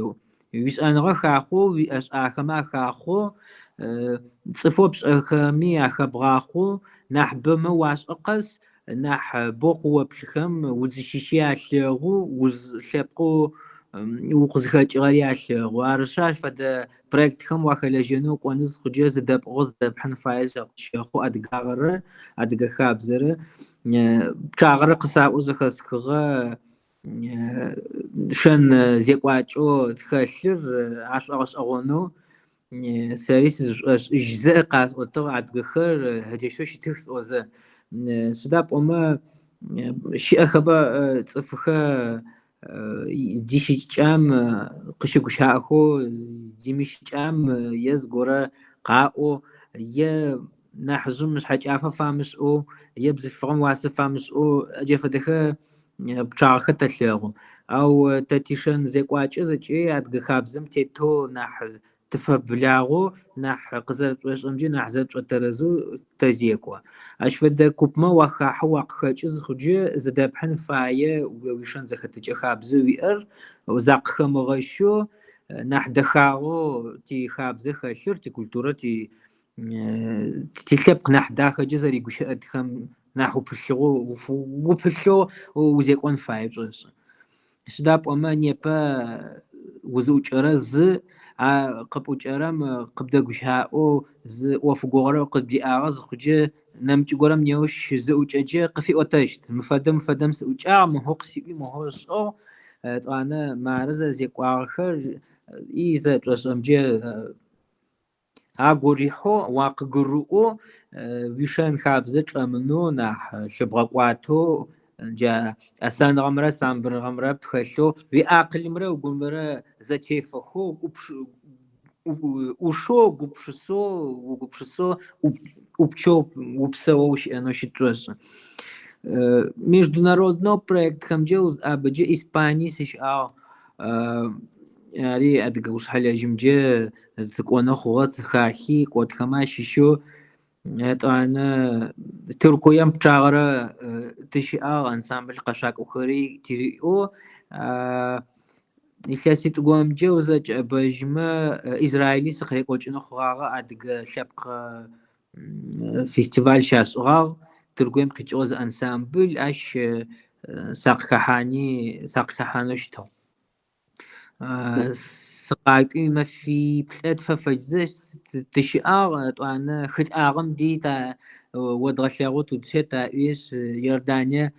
Уишӏэныгъэ хахъоу, уиӏэшӏахэмэ ахахъоу, цӏыфэу пшӏэхэми ахэбгъахъоу, нахь бэмэ уашӏэ къэс, нахь боу къыоплъыхэм узыщыщи алъэгъу, уз лъэпкъэу укъызхэкӏыгъэри алъэгъу. Арышъ, ащ фэдэ проектхэм уахэлэжьэнэу укӏоны зыхъуджэ зыдэпӏыгъэу зыдэпхьын фае къысщэхъу адыгагъэрэ адыгэ хабзэрэ. Пчъагъэрэ къысаӏоу зэхэсхыгъэ шэн зекӏуакӏэу тхэлъыр ашӏогъэшӏэгъонэу сэри сызышӏошӏыжьзэ къасӏотыгъ адыгэхэр джащтэу щытых сӏозэ. Сыда пӏомэ щыӏэхэба цӏыфхэр зищыкӏам къыщыгущыӏэхэу, зимыщыкӏам е зыгорэ къаӏоу, е нахьыжъым шъхьэкӏафэ фамышӏэу, е бзылъфыгъэм уасэ фамышӏэу джа фэдэхэ пчъагъэхэр тэлъэгъу. Ау тэ тишэн зекӏуакӏэ зэкӏи адыгэ хабзэм тетэу нахь тыфэблагъэу, нахь къызэрэтшӏошӏымкӏи нахь зэтшӏотэрэзэу тэзекӏо. Ащ фэдэ купмэ уахахьэу уакъыхэкӏы зыхъуджэ зыдэпхьын фае уишэн зэхэтыкӏэ хабзэу уиӏэр закъыхэмыгъэщэу нахь дэхагъэу тихабзэ хэлъыр, тикультурэ, тилъэпкъ нахь дахэкӏэ зэригущыӏэтхэм нахь упылъыгъэу упылъэу узекӏон фае пшӏошӏы. Сыда пӏомэ непэ узыӏукӏэрэ зы, а къыпӏукӏэрэм къыбдэгущыӏэу зы ӏоф горэ къыбдиӏагъэ зыхъуджэ нэмыкӏ горэм неущ зыӏукӏэджэ къыфиӏотэщт. Мы фэдэм фэдэм сыӏукӏагъ, мыхьо къысиӏуи, мыхьо ышӏыгъ. Тӏуанэ мары зэрэзекӏуагъэхэр и зэтшӏошӏэмджэ агу рихьэу, уакъыгурыӏоу, уишэн хабзэ чӏэмынэу нахь лъыбгъэкӏуатэу, джа ӏэсэныгъэмрэ самбырыгъэмрэ пхэлъэу, уиакъылымрэ угумрэ зэтефэхэу, ӏушэу, гупшысэу, угупшысэу, ӏупчэу упсэоу ущыӏэнэу щыт пшӏошӏы. Международнэу проектхэмджэ узӏабэджэ Испании сыщыӏагъ. Ари адыгэ гушъхьэлэжьымджэ тыкӏонэу хъугъэ, тыхахи кӏотхэмэ ащыщэу. Етӏуанэ Тыркуем пчъагъэрэ тыщыӏагъ, ансамбль къэшъуакӏохэри тиӏэу. Илъэситӏу горэмкӏэ узэкӏэӏэбэжьмэ Израили сыкъырекӏокӏынэу хъугъагъэ адыгэ лъэпкъ фестиваль щашӏыгъагъ. Тыркуем къикӏыгъэ зы ансамбль ащ сакъыхэхьани сакъыхэхьанэу щытыгъ. Сыкъакӏуи мэфиплӏэ-тфэ фэдизэ тыщыӏагъ. Етӏуанэ хылӏагъэм ди та одгъэлъэгъу тыдщэт аӏуишъ Иордание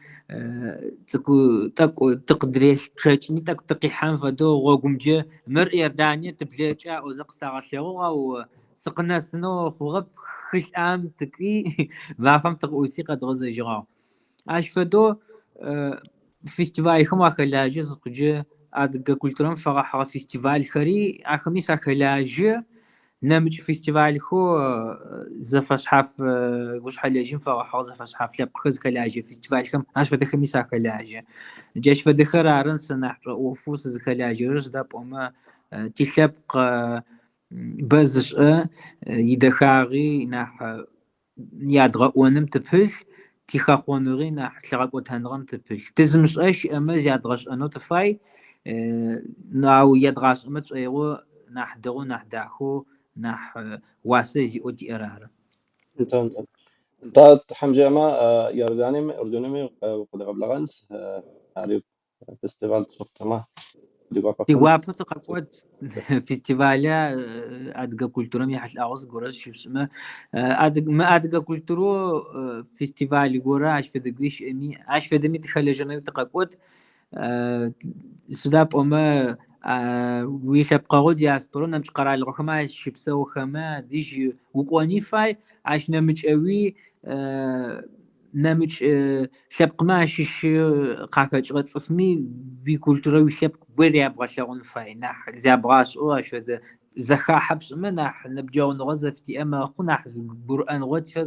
цӏыкӏу тӏэкӏу тыкъыдыречъэкӏыни тӏэкӏу тыкъихьан фэдэу гъогумджэ мыр Иордание тыблэкӏы аӏозэ къысагъэлъэгъугъ, ау сыкъынэсынэу хъугъэп. Хылӏам тыкӏуи мафэм тыкъыӏуси къэдгъэзэжьыгъагъ. Ащ фэдэу фестивальхэм уахэлажьэ зыхъуджэ адыгэ культурэм фэгъэхьыгъэ фестивальхэри ахэми сахэлажьэ. Нэмыкӏ фестивальхэу зэфэшъхьаф гушъхьэлэжьым фэгъэхьыгъэ зэфэшъхьаф лъэпкъхэр зыхэлажьэ фестивальхэм ащ фэдэхэми сахэлажьэ. Джащ фэдэхэр ары сэ нахь шӏоӏофэу сызыхэлажьэрэр, сыда пӏомэ тилъэпкъ бэ зышӏэ идэхагъи нахь ядгъэӏоным тыпылъ, тихэхъоныгъи нахь лъыгъэкӏотэныгъэм тыпылъ. Тызымышӏэ щыӏэмэ зядгъэшӏэнэу тыфай, ау едгъашӏэмэ тшӏоигъо нахь дэгъоу, нахь дахэу, нахь уасэ зиӏэу тиӏэр ары. Нтӏэ, нтӏэ. Нтӏэ, Тхьэм жиӏэмэ, Иорданиеми Иордунеми укъыдгъэблэгъэнщ, ари фестиваль тщӏыфтэмэ, ди гуапэ хъунт. Тигуапэу тыкъэкӏот фестиваля адыгэ культурэм ехьылӏагъэу зыгорэ зыщыпшӏымэ. Мы адыгэ культурэу фестиваль горэ ащ фэдэ гуи щыӏэми, ащ фэдэми тыхэлэжьэнэу тыкъэкӏот. Сыда пӏомэ уилъэпкъэгъу диаспорэу нэмыкӏ къэралыгъохэмэ ащыпсэухэмэ адэжь укӏони фай, ащ нэмыкӏэуи нэмыкӏ лъэпкъмэ ащыщ къахэкӏыгъэ цӏыфми уикультурэ уилъэпкъ гуэр ябгъэлъэгъун фай, нахь зябгъашӏэу ащ фэдэ зэхахьэ пшӏымэ нахь ныбджэгъуныгъэ зэфытиӏэ мэхъу, нахь гурыӏэныгъо тиӏэ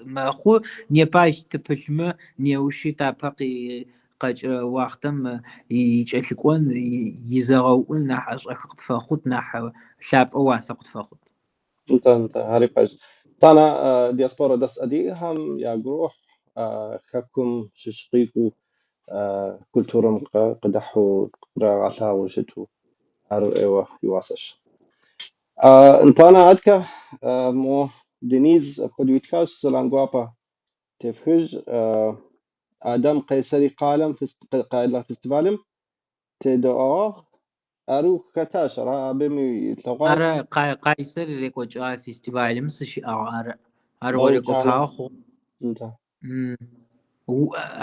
мэхъу. Непэ ащ тыпылъмэ, неущи тапэ къэкӏырэ уахътэм икӏэлъыкӏон, изэгъэуӏун нахь ӏэшӏэхы къытфэхъут, нахь лъапӏэ уасэ къытфэхъут. Нтӏэ, нтӏэ, ари пэж. Итӏанэ диаспорэ дэс адыгэхэм ягу ирохь хэкум щыщ къикӏыу культурэм къыдыхьэу кърагъэлъагъуу щыту. Ар ӏейуэ и уасэщ. Нтӏанэ аткӏэ мо Дениз апхуэдэу итхащ: Сэлам гуапэ тефхыж. Адэм Къайсэри къалэм къалэ фестивалым тедэӏуагъ. Ар хэтащ, ара абыми илъэгъуащ. Ары Къайсэр рекӏокӏыгъэ фестивалым сыщыӏагъ. Ары ар гъорекӏопагъэ хъугъэ. Нтӏэ.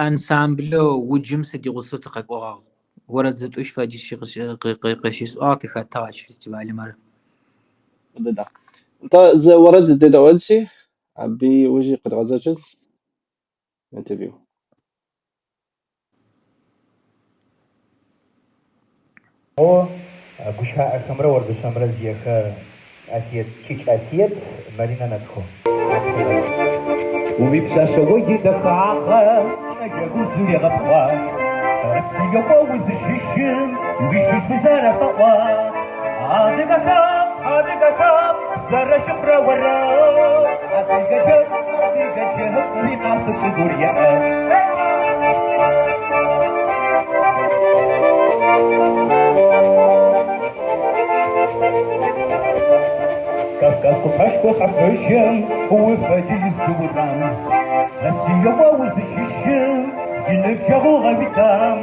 Ансамблэу Уджым сыдигъусэу тыкъэкӏогъагъ. Орэд зытӏущ фэдиз къыщысӏуагъ, тыхэтыгъ ащ фестивалым ары. Дыдэ. Нтӏэ, зы уэрэд дедэӏуэнщи, абы иужьи къэдгъэзэжынщ интервью. Гущыӏэхэмрэ орэдышъомрэ зиехэр Асиет Кӏыкӏ Асиет, Марина Натхъо. Уипшъашъэ о идэхагъэ кӏэлэ узым егъэтхъуа. Сыекъо узыщыщым уищыщ узэрэфэӏуа. Адыгэхэм, адыгэхэм зэрэщыхъурэ орэ. Адыгэ джэгу, адыгэ джэгу уикъашъо чӏыгур еӏэ. Кавказ къушъхьэшхо шъхьэпэжьым уфэдизы урам. Сыекъо узыщыщым иныбджэгъугъэ уитам.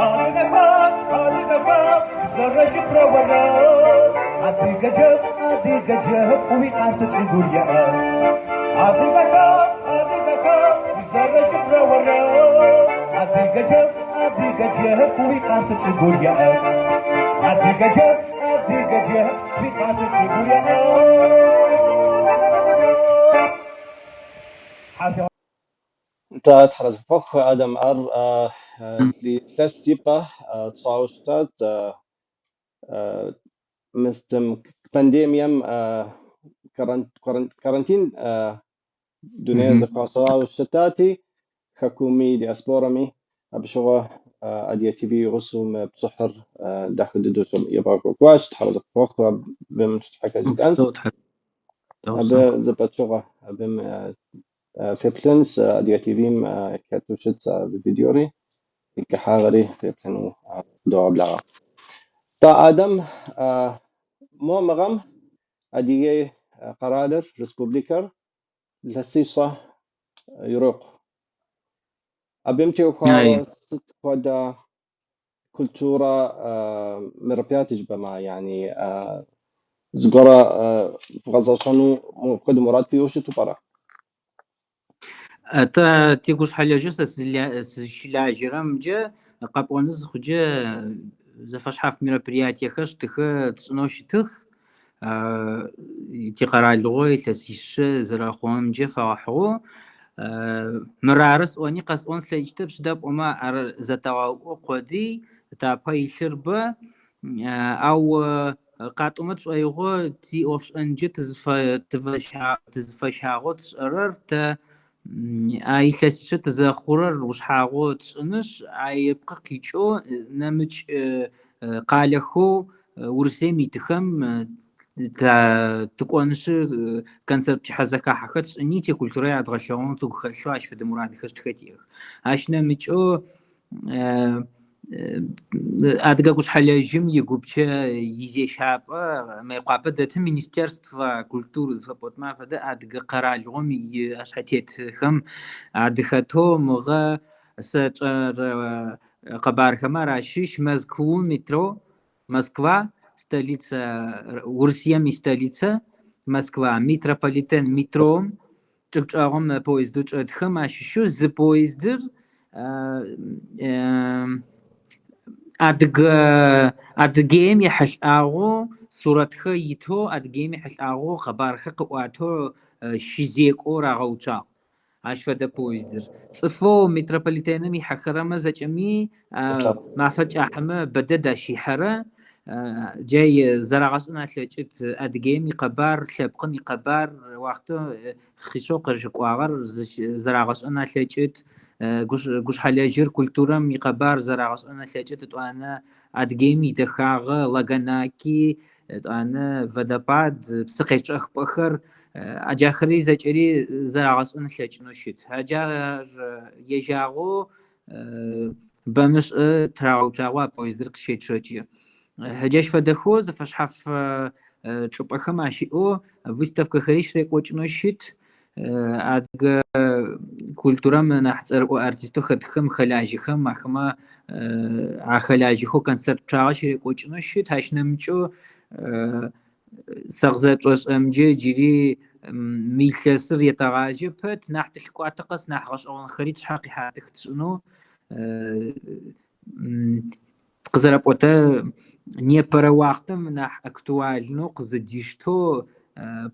Адыгэхэм, адыгэхэм зэрэщыхъурэ орэ. Адыгэ джэгу, адыгэ джэгу уикъашъо чӏыгур еӏэ. Адыгэхэм, адыгэхэм зэрэщыхъурэ орэ. Адыгэ джэгу, адыгэ джэгу уикъашъо чӏыгур еӏэ. Адыгэ джэгу, адыгэ джэгу уикъашъо чӏыгур еӏэ. Нтӏэ, Тхьэр арэзы къыпхухъу, Адэм, ар илъэс ипэ тщӏауэ щытат. Мыстым пандемием карантин дунейр зэхуащӏауэ щытати, хэкуми диаспорэми абы щыгъуэ Адыгэ ТВ и гъусэу мы пшыхьыр дахэ дыдэу ебгъэкӏуэкӏуащ. Тхьэр арэзы къыпхухъу, абым щхьэкӏэ жытӏэнщ. Абы зэпэщыгъуэ, абым феплъынщ Адыгэ ТВ-м хэту щытщ а видеори, и кӏыхьагъэри феплъыну догъэблагъэ. Тӏэ, Адэм, мо мы гъэм Адыгей къэралыр, республикэр илъэсищэ ирокъу. Абым теухуауэ сыт хуэдэ культурэ мероприятие жыпӏэмэ, яни зыгуэрэ вгъэзэщӏэну апхуэдэ мурад фиӏэу щыту пӏэрэ? Тэ тигушъхьэлэжьэу сэ сызщылажьэрэмкӏэ къэпӏоны зыхъукӏэ зэфэшъхьаф мероприятиехэр щытыхэ тшӏынэу щытых. Тикъэралыгъо илъэсишъэ зэрэхъугъэмкӏэ фэгъэхьыгъэу мырары сӏони къэсӏон слъэкӏыщтэп, сыда пӏомэ ар зэтэгъэуӏу къодый, тапэ илъыр бэ. Ау къатӏомэ тшӏоигъо тиӏофшӏэнкӏэ тызыфэщагъэу тшӏэрэр тэ а илъэсишъэ тызэхъурэр ушъхьагъэу тшӏынышъ, а ыпкъы къикӏэу нэмыкӏ къалэхэу Урысыем итыхэм тыкӏонышъ концерт пчыхьэзэхахьэхэр тшӏыни тикультурэ ядгъэлъэгъун тыгу хэлъэу ащ фэдэ мурадхэр тхэ тиӏэх. Ащ нэмыкӏэу Адыгэ гушъхьэлэжьым игупчэ изещапӏэ Мыекъуапэ дэтым Министерство культуры зыфэпӏотмэ афэдэ Адыгэ къэралыгъом иӏэшъхьэтетхэм адыхэтэу мыгъэ сэ тшӏэрэ къэбархэм ар ащыщ Мэзкуу метро, Москва, столица, Урысыем истолицэ, Москва, метрополитен метром чӏыг чӏэгъым поездэу чӏэтхэм ащыщэу зы поездыр. Адыгэ Адыгеим ехьылӏагъэу сурэтхэр итэу, Адыгеим ехьылӏагъэу къэбархэр къыӏуатэу щызекӏоу рагъэуцуагъ ащ фэдэ поездыр. Цӏыфэу метрополитеным ихьэхэрэмэ зэкӏэми мафэ кӏахьэмэ бэдэд ащ ихьэрэ. Джай зэрагъэшӏэн алъэкӏыт Адыгеим икъэбар, лъэпкъым икъэбар, уахътэу хъишъэу къырыкӏуагъэр зэрагъэшӏэн алъэкӏыт. Гушъхьэлэжьыр культурэм икъэбар зэрагъэшӏэн алъэкӏыт. Етӏуанэ Адыгеим идэхагъэ, Лагонаки, етӏуанэ водопад, псыкъечъэхыпӏэхэр, аджахэри зэкӏэри зэрагъэшӏэн ылъэкӏынэу щыт. Аджар ежьагъэу бэмышӏэ тырагъэуцуагъэу а поездыр къыщечъэкӏы. Джащ фэдэхэу зэфэшъхьаф чӏыпӏэхэм ащыӏэу выставкэхэри щырекӏокӏынэу щыт. Адыгэ культурэм нахь цӏэрыӏо артистэу хэтхэм хэлажьэхэм ахэмэ ахэлажьэхэу концерт пчъагъэ щырекӏокӏынэу щыт. Ащ нэмыкӏэу сэ къызэрэпшӏошӏэмджэ джыри мы илъэсыр етэгъажьэ пэт, нахь тылъыкӏуатэ къэс нахь гъэшӏэгъонхэри тшъхьэ къихьатых тшӏынэу къызэрэпӏотэ непэрэ уахътэм нахь актуальнэу къызыдиштэу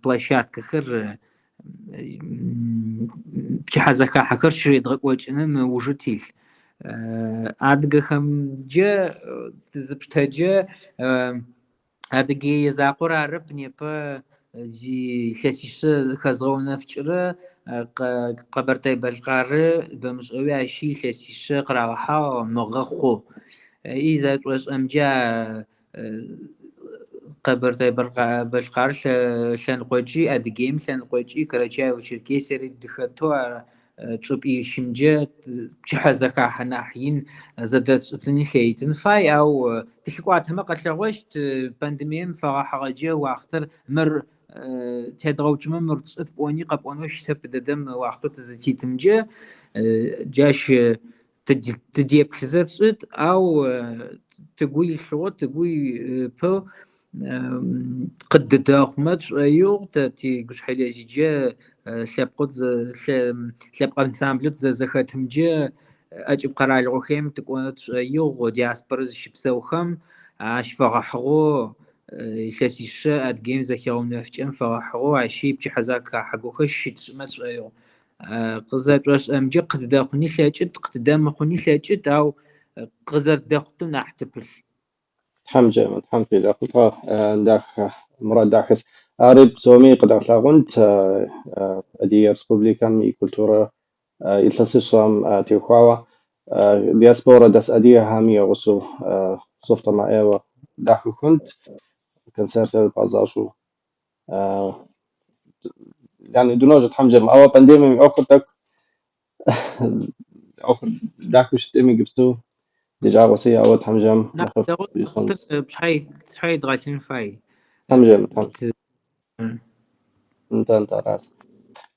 площадкэхэр пчыхьэзэхахьэхэр щыредгъэкӏокӏыным ыужы тилъ. Адыгэхэмджэ тызыпштэджэ Адыгее закъор арэп непэ зи илъэсишъэ хэзгъэунэфкӏырэ Къэбэртэе-Бэлъкъары бэмышӏэуи ащи илъэсишъэ къырагъэхьагъ мыгъэ хъу. И зэшӏошӏэмджэ Къэбэртэе-Бэлъкъар лъэныкъокӏи, Адыгеим лъэныкъокӏи, Карачаево-Черкесиери дыхэтэу чӏыпӏищымджэ пчыхьэзэхахьэ нахь ин зэдэтшӏытыни лъэитын фай, ау тылъыкӏуатэмэ къэлъэгъощт пандемием фэгъэхьыгъэджэ уахътэр мыр тедгъэуцумэ мыр тшӏыт пӏони къэпӏонэу щытэп дэдэм уахътэу тызытитымджэ джащ тыдеплъызэ тшӏыт, ау тыгу илъыгъэу, тыгу ыпэу къыддэхъумэ тшӏоигъу, тэ тигушъхьэлэжьыджэ лъэпкъэу лъэпкъ ансамблэу тызэзэхэтымджэ ӏэкӏыб къэралыгъохэм тыкӏонэу тшӏоигъу, диаспорэ зыщыпсэухэм ащ фэгъэхьыгъэу илъэсишъэ Адыгеим зэхигъэунэфкӏэм фэгъэхьыгъэу ащи пчыхьэзэхахьэ щытшӏымэ тшӏоигъу. Къызэшӏошӏэмджэ къыддэхъуни лъэкӏыт, къыддэмыхъуни лъэкӏыт, ау къызэрдэхъутым нахь тыпылъ. Тхьэмкӏэ, Тхьэм фидэхъулӏэ дахэ, мурад дахэс. Ари псоми къыдалъагъунт Адыгэ Республикэм и культурэ илъэсыщӏэм теухуауэ диаспорэ дэс адыгэхэм я гъусэу софтэмэ ӏейуэ дахэ хъунт, концертыр бгъэзащӏэу. Yani дыножьэ Тхьэмкӏэ, ауэ пандемием и ӏуэхур тӏэкӏу ӏуэхур дахэу щытӏым иджыпсту ди жагъуэси, ауэ Тхьэмкӏэм Нахь нэхъыфӏ дэгъу ищӏынщ. пшъхьэ идгъэлъын фай. Тхьэмкӏэм, Тхьэм. Нтӏэ, нтӏэ, арат.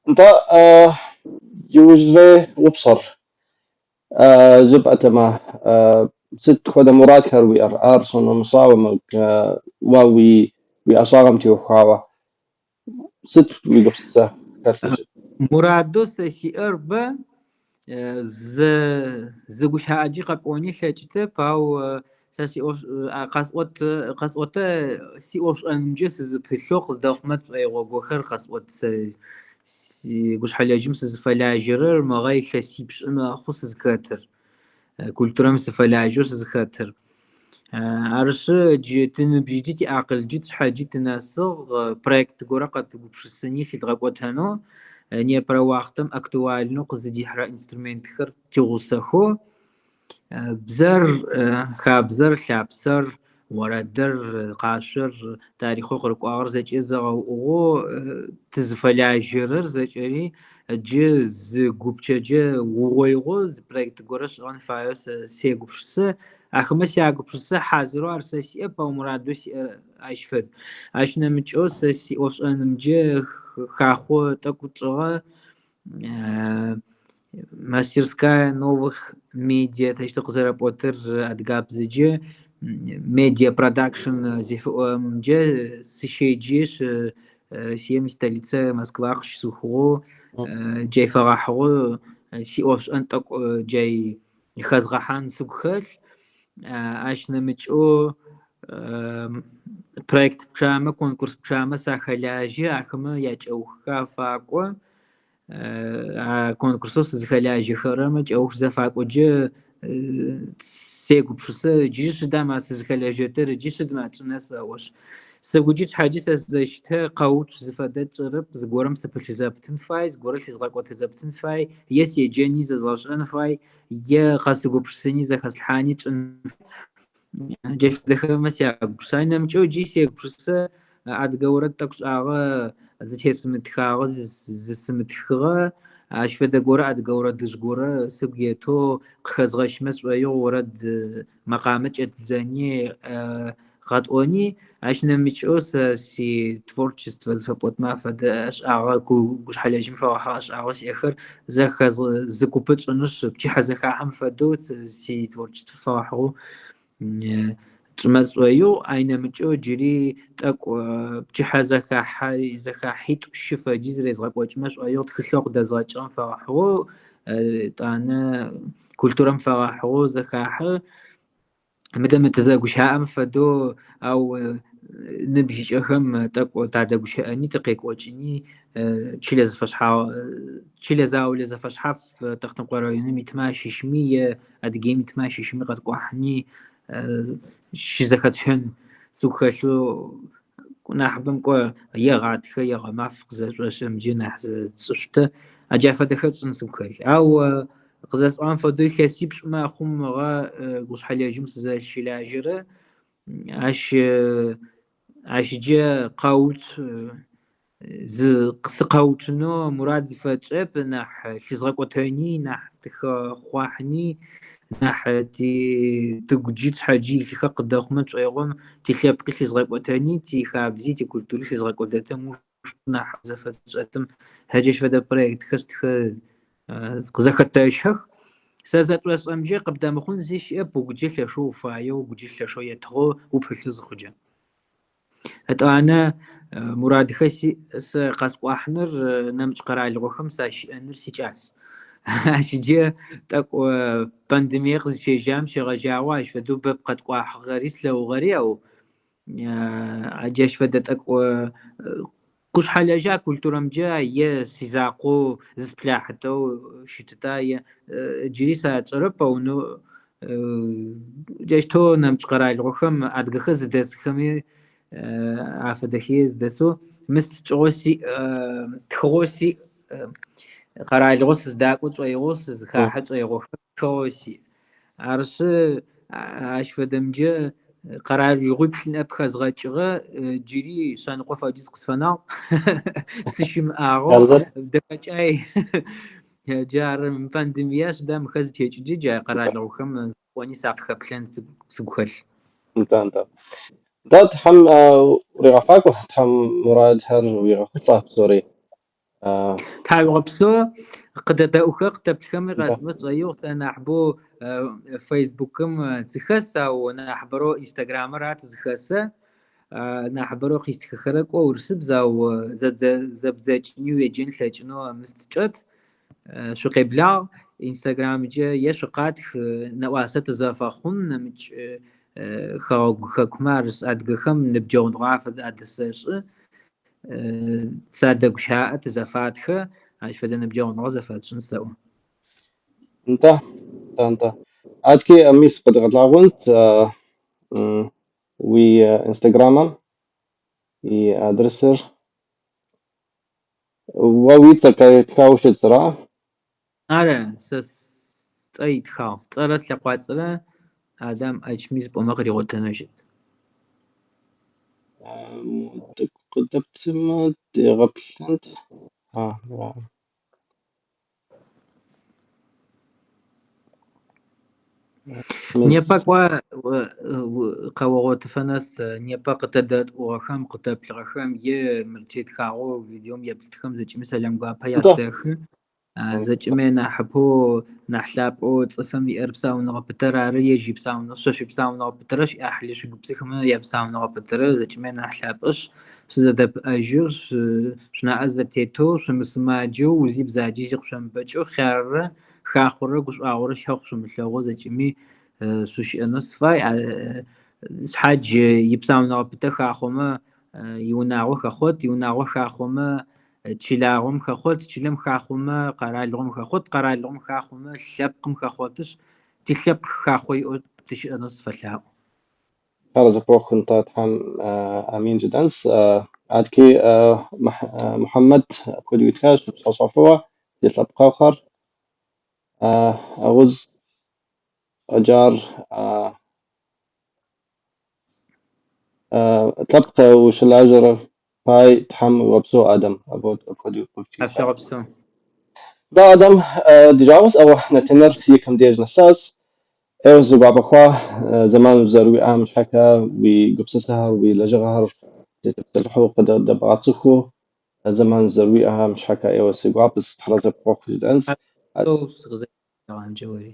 Нтӏэ, иужьрей упщӏэр жыпӏэтэмэ, сыт хуэдэ мурадхэр уиӏэр? Ар щынэмыщӏауэ уэ уи ӏэщӏагъэм теухуауэ сыт уи гупсысэ хэлъу щыт? Мурадэу сэ сиӏэр бэ, зы зы гущыӏэкӏи къэпӏони лъэкӏытэп, ау сэ сиӏоф къэсӏот къэсӏотэ сиӏофшӏэнымкӏэ сызыпылъэу къыздэхъумэ сшӏоигъогохэр къэсӏот сэ си гушъхьэлэжьым сызыфэлажьэрэр мыгъэ илъэсипшӏы мэхъу сызхэтыр. Культурэм сыфэлажьэу сызхэтыр. Арышъы джы тыныбжьыджи тиакъылджи тшъхьэджи тынэсыгъ проект горэ къэтыгупшысыни лъыдгъэкӏотэнэу непэрэ уахътэм актуальнэу къызыдихьырэ инструментхэр тигъусэхэу бзэр, хабзэр, лъапсэр, орэдыр, къашъор, тарихъэу къырыкӏуагъэр зэкӏэ зэгъэуӏугъэу тызыфэлажьэрэр зэкӏэри джы зы гупчэджэ угъоигъоу зы проект горэ шӏыгъэн фаеу сэ сегупшысэ. Ахэмэ сягупшысэ хьазырэу ар сэ сиӏэп, ау мурадэу сиӏэр ащ фэд. Ащ нэмыкӏэу сэ сиӏофшӏэнымкӏэ хахъо тӏэкӏу тшӏыгъэ мастерская новых медиа тэщтэ къызэрэпӏотыр адыгабзэкӏэ медиа продакшн зыфиӏорэмкӏэ сыщеджэшъ Россием истолицэ Москва къыщысыухыгъэу джай фэгъэхьыгъэу сиӏофшӏэн тӏэкӏу джай хэзгъэхьан сыгу хэлъ. Ащ нэмыкӏэу проект пчъамэ, конкурс пчъамэ сахэлажьэ, ахэмэ якӏэуххэр афакӏо. А конкурсэу сызхэлажьэхэрэм кӏэух зэфакӏоджэ сегупшысэ джы сыда ма сызхэлэжьэтыр, джы сыд ма тшӏынэ сэӏошъ. Сыгуджи шъхьаджи сэ сызэщтэ къэуцу зыфэдэ тшӏэрэп, зыгорэм сыпылъызэптын фай, зыгорэ лъызгъэкӏотэзэптын фай, е седжэни зэзгъэшӏэн фай, е къэсыгупшысыни зэхэслъхьани тшӏын. Джащ фэдэхэмэ сягупшысэ. Нэмыкӏэу джы сегупшысэ адыгэ орэд тӏэкӏу шӏагъэ зытесымытхагъэ, зысымытхыгъэ. Ащ фэдэ горэ адыгэ орэдыжъ горэ сыгу етэу къыхэзгъэщымэ сшӏоигъу орэд мэкъамэ кӏэтдзэни къэтӏони. Ащ нэмыкӏэу сэ си творчествэ зыфэпӏотмэ афэдэ ӏэшӏагъэ гушъхьэлэжьым фэгъэхьыгъэ ӏэшӏагъэу сиӏэхэр зэхэз зы купы тшӏынышъ пчыхьэ зэхахьэм фэдэу си творчествэ фэгъэхьыгъэу тшӏымэ сшӏоигъу. Ай нэмыкӏэу джыри тӏэкӏу пчыхьэ зэхахьэ зэхахьитӏу щы фэдиз резгъэкӏокӏымэ сшӏоигъу тхылъэу къыдэзгъэкӏыгъэм фэгъэхьыгъэу, етӏанэ культурэм фэгъэхьыгъэу зэхахьэ. Мыдэ мы тызэгущыӏэм фэдэу, ау ныбжьыкӏэхэм тӏэкӏу тадэгущыӏэни тыкъекӏокӏыни чылэ зэфэшъхьаф чылэ заулэ зэфэшъхьаф Тэхъутэмыкъое районым итмэ ащыщми е Адыгеим итмэ ащыщми къэткӏуахьыни щызэхэтщэн сыгу хэлъэу нахьыбэм кӏо е гъатхэ е гъэмаф къызэшӏошӏэмджэ нахь зытшӏышъутэ. А джа фэдэхэр тшӏын сыгу хэлъ. Ау къызэсӏуагъэм фэдэу илъэсипшӏ мэхъу мыгъэ гушъхьэлэжьым сызэщылажьэрэ. Ащ ащджэ къэуцу зы сыкъэуцунэу мурад зыфэтшӏэп, нахь лъызгъэкӏотэни, нахь тыхэхъуахьыни, нахь ти тыгуджи тшъхьэджи илъыхэр къыдэхъумэ тшӏоигъом тилъэпкъи лъызгъэкӏотэни, тихабзи тикультури лъызгъэкӏотэтэм нахь зэфэтшӏэтым джащ фэдэ проектхэр къызэхэтэщэх. Сэ зэтшӏошӏэмджэ къыбдэмыхъун зи щыӏэп, угуджэ лъэшэу уфаеу, угуджэ лъэшэу етыгъэу упылъы зыхъуджэ. Етӏанэ мурадхэр сиӏ сэ къэскӏуахьыныр нэмыкӏ къэралыгъохэм сащыӏэныр сикӏас. Ащджэ тӏэкӏу пандемие къызщежьам щегъэжьагъэу ащ фэдэу бэп къэткӏуахьыгъэри слъэгъугъэри, ау джащ фэдэ тӏэкӏу гушъхьэлэжьа культурэмджэ е сизакъоу зысплъахьытэу щытыта е джыри сэ ачӏэрэп, ау джащтэу нэмыкӏ къэралыгъохэм адыгэхэр зыдэсхэми афэдэхи зыдэсэу мы сыкӏыгъэу сиӏ, тхыгъэу сиӏ, къэралыгъо сыздакӏо шӏоигъоу сызхахьэ шӏоигъохэр тхыгъэу сиӏ. Арышъы ащ фэдэмджэ къэралыгъуиплӏ ныӏэп хэзгъэкӏыгъэ, джыри шъэныкъо фэдиз къысфэнагъ. Сыщымыӏагъэу дэхэкӏай. Джары пандемия сыда мыхэр зытекӏыджи джа къэралыгъохэм сыкӏони сакъыхэплъэн сыгу хэлъ. Нтӏэ, нтӏэ. Нтӏэ, Тхьэм уригъэфӏакӏуэ, Тхьэм мурадхэр уигъэхъулӏэ псори. Тхьауегъэпсэу, къытэдэӏухэ къытэплъхэми къэсӏомэ сшӏоигъу. Сэ нахьыбэу Фейсбукым сыхэс, ау нахьыбэрэу Инстаграмыр ар тызхэсэ. Нахьыбэрэу къистхыхэрэ кӏо урысыбз, ау зэбдзэкӏыни уеджэн лъэкӏынэу мыстчӏэт. Шъукъеблагъ, Инстаграмкӏэ е шъукъатх, нэӏуасэ тызэфэхъун, нэмыкӏ хэгъэгу хэкумэ арыс адыгэхэм ныбджэгъуныгъэ афэдэ адэсэшӏы. Садэгущыӏэ, тызэфатхэ, ащ фэдэ ныбджэгъуныгъэ зэфэтшӏын сэӏо. Нтӏэ, нтӏэ, нтӏэ. Адки мис къэдгъэлъагъонт уи Инстаграмым и адресыр. Уэ уи цӏэ итхауэ щытра? Ары, сэ сцӏэ итхагъ. Сцӏэрэ слъэкъуацӏэрэ Адам Ачмиз пӏомэ къыригъотэнэу щыт. Тӏэкӏу къыдэптымэ дегъэплъынт. Непэ кӏо къэогъотыфэ нэс непэ къытэдэӏугъэхэм, къытэплъыгъэхэм е мыр тетхагъэу видеом еплъытхэм зэкӏэми сэлам гуапэ ясэхы. Зэкӏэми нахьыпэу, нахь лъапӏэу цӏыфым иӏэр псауныгъэ пытэр ары, ежь ипсауныгъэ, шъо шъуипсауныгъэ пытэрэ шъуиӏахьыли шъуигупсэхэмэ япсауныгъэ пытэрэ зэкӏэми нахь лъапӏэшъ, шъузэдэпыӏэжьэу, шъунаӏэ зэтетэу, шъумысымаджэу, узи бзаджи зи къышъомыбэкӏэу, хъяррэ хахъорэ гушӏуагъорэ щэхъу шъумылъэгъоу зэкӏэми. Шъущыӏэнэу сыфай. Шъхьадж ипсауныгъэ пытэ хахъомэ, иунагъо хэхъот, иунагъо хахъомэ, чылагъом хэхъот, чылэм хахъомэ, къэралыгъом хэхъот, къэралыгъом хахъомэ, лъэпкъым хэхъотышъ, тилъэпкъ хахъо иӏэу тыщыӏэнэу сыфэлъаӏо. Тхьаразэ пхуэхъу, нтӏэ, Тхьэм амин жытӏэнс. Адэкӏи Мухьэмэд апхуэдэу итхащ, Пщыхьэщхьэфӏыуэ ди лъэпкъэгъухэр. Ауз Аджар лъэпкъ ущылажьэрэ пай Тхьэм уигъэпсэу, Адэм, апхуэдэу къыпхуитхащ. Тхьэшъуегъэпсэу. Да, Адэм, ди жагъуэс, ауэ нэтыныр и кӏэм деж нэсащ. Ӏейуэ си гуапэ хъуа зэман узэрыуиӏам щхьэкӏэ уи гупсысэхэр, уи лэжьыгъэхэр дытепсэлъыхьу къыдэбгъэцӏыхуу зэман зэрыуиӏэм щхьэкӏэ ӏейуэ си гуапэс, Тхьэразэ пхуэхъу жытӏэнс. Сыкъызэригъанкӏэ уэри.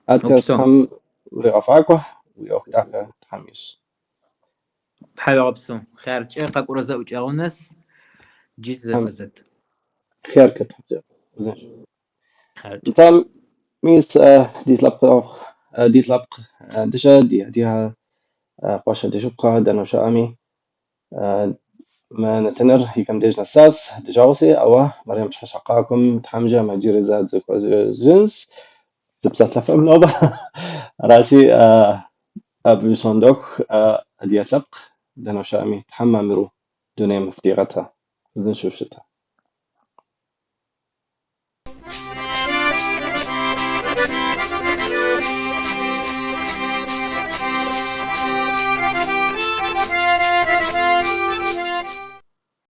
Адэкӏэ Упсэу. Тхьэм уригъэфӏакӏуэ, уи ӏуэху дахэ Тхьэм ищӏ. Тхьэуегъэпсэу. Хъяркӏэ къэкӏорэ зэӏукӏэгъу нэс джы зэфэзэт. Хъяркӏэ, Тхьэкӏэ. Узыншэу. Хъяркӏэ. Нтӏэ, мис ди лъэпкъэгъу, ди лъэпкъ дыщэ, ди адыгэ къуэш ди шыпхъухэр дэнэ щыӏэми, мы нэтыныр и кӏэм деж нэсащ, ди жагъуэси, ауэ Мэрием пщыхьэщхьэ къакӏуэм Тхьэм жиӏэмэ иджыри зэ дызэхуэзэжынщ, дыпсэлъэфыӏым нобэ. Аращи, абы пщӏондэху адыгэ лъэпкъ дэнэ щыӏэми Тхьэм мамыру дунейм фыдигъэтэ, узыншэу фыщытэ.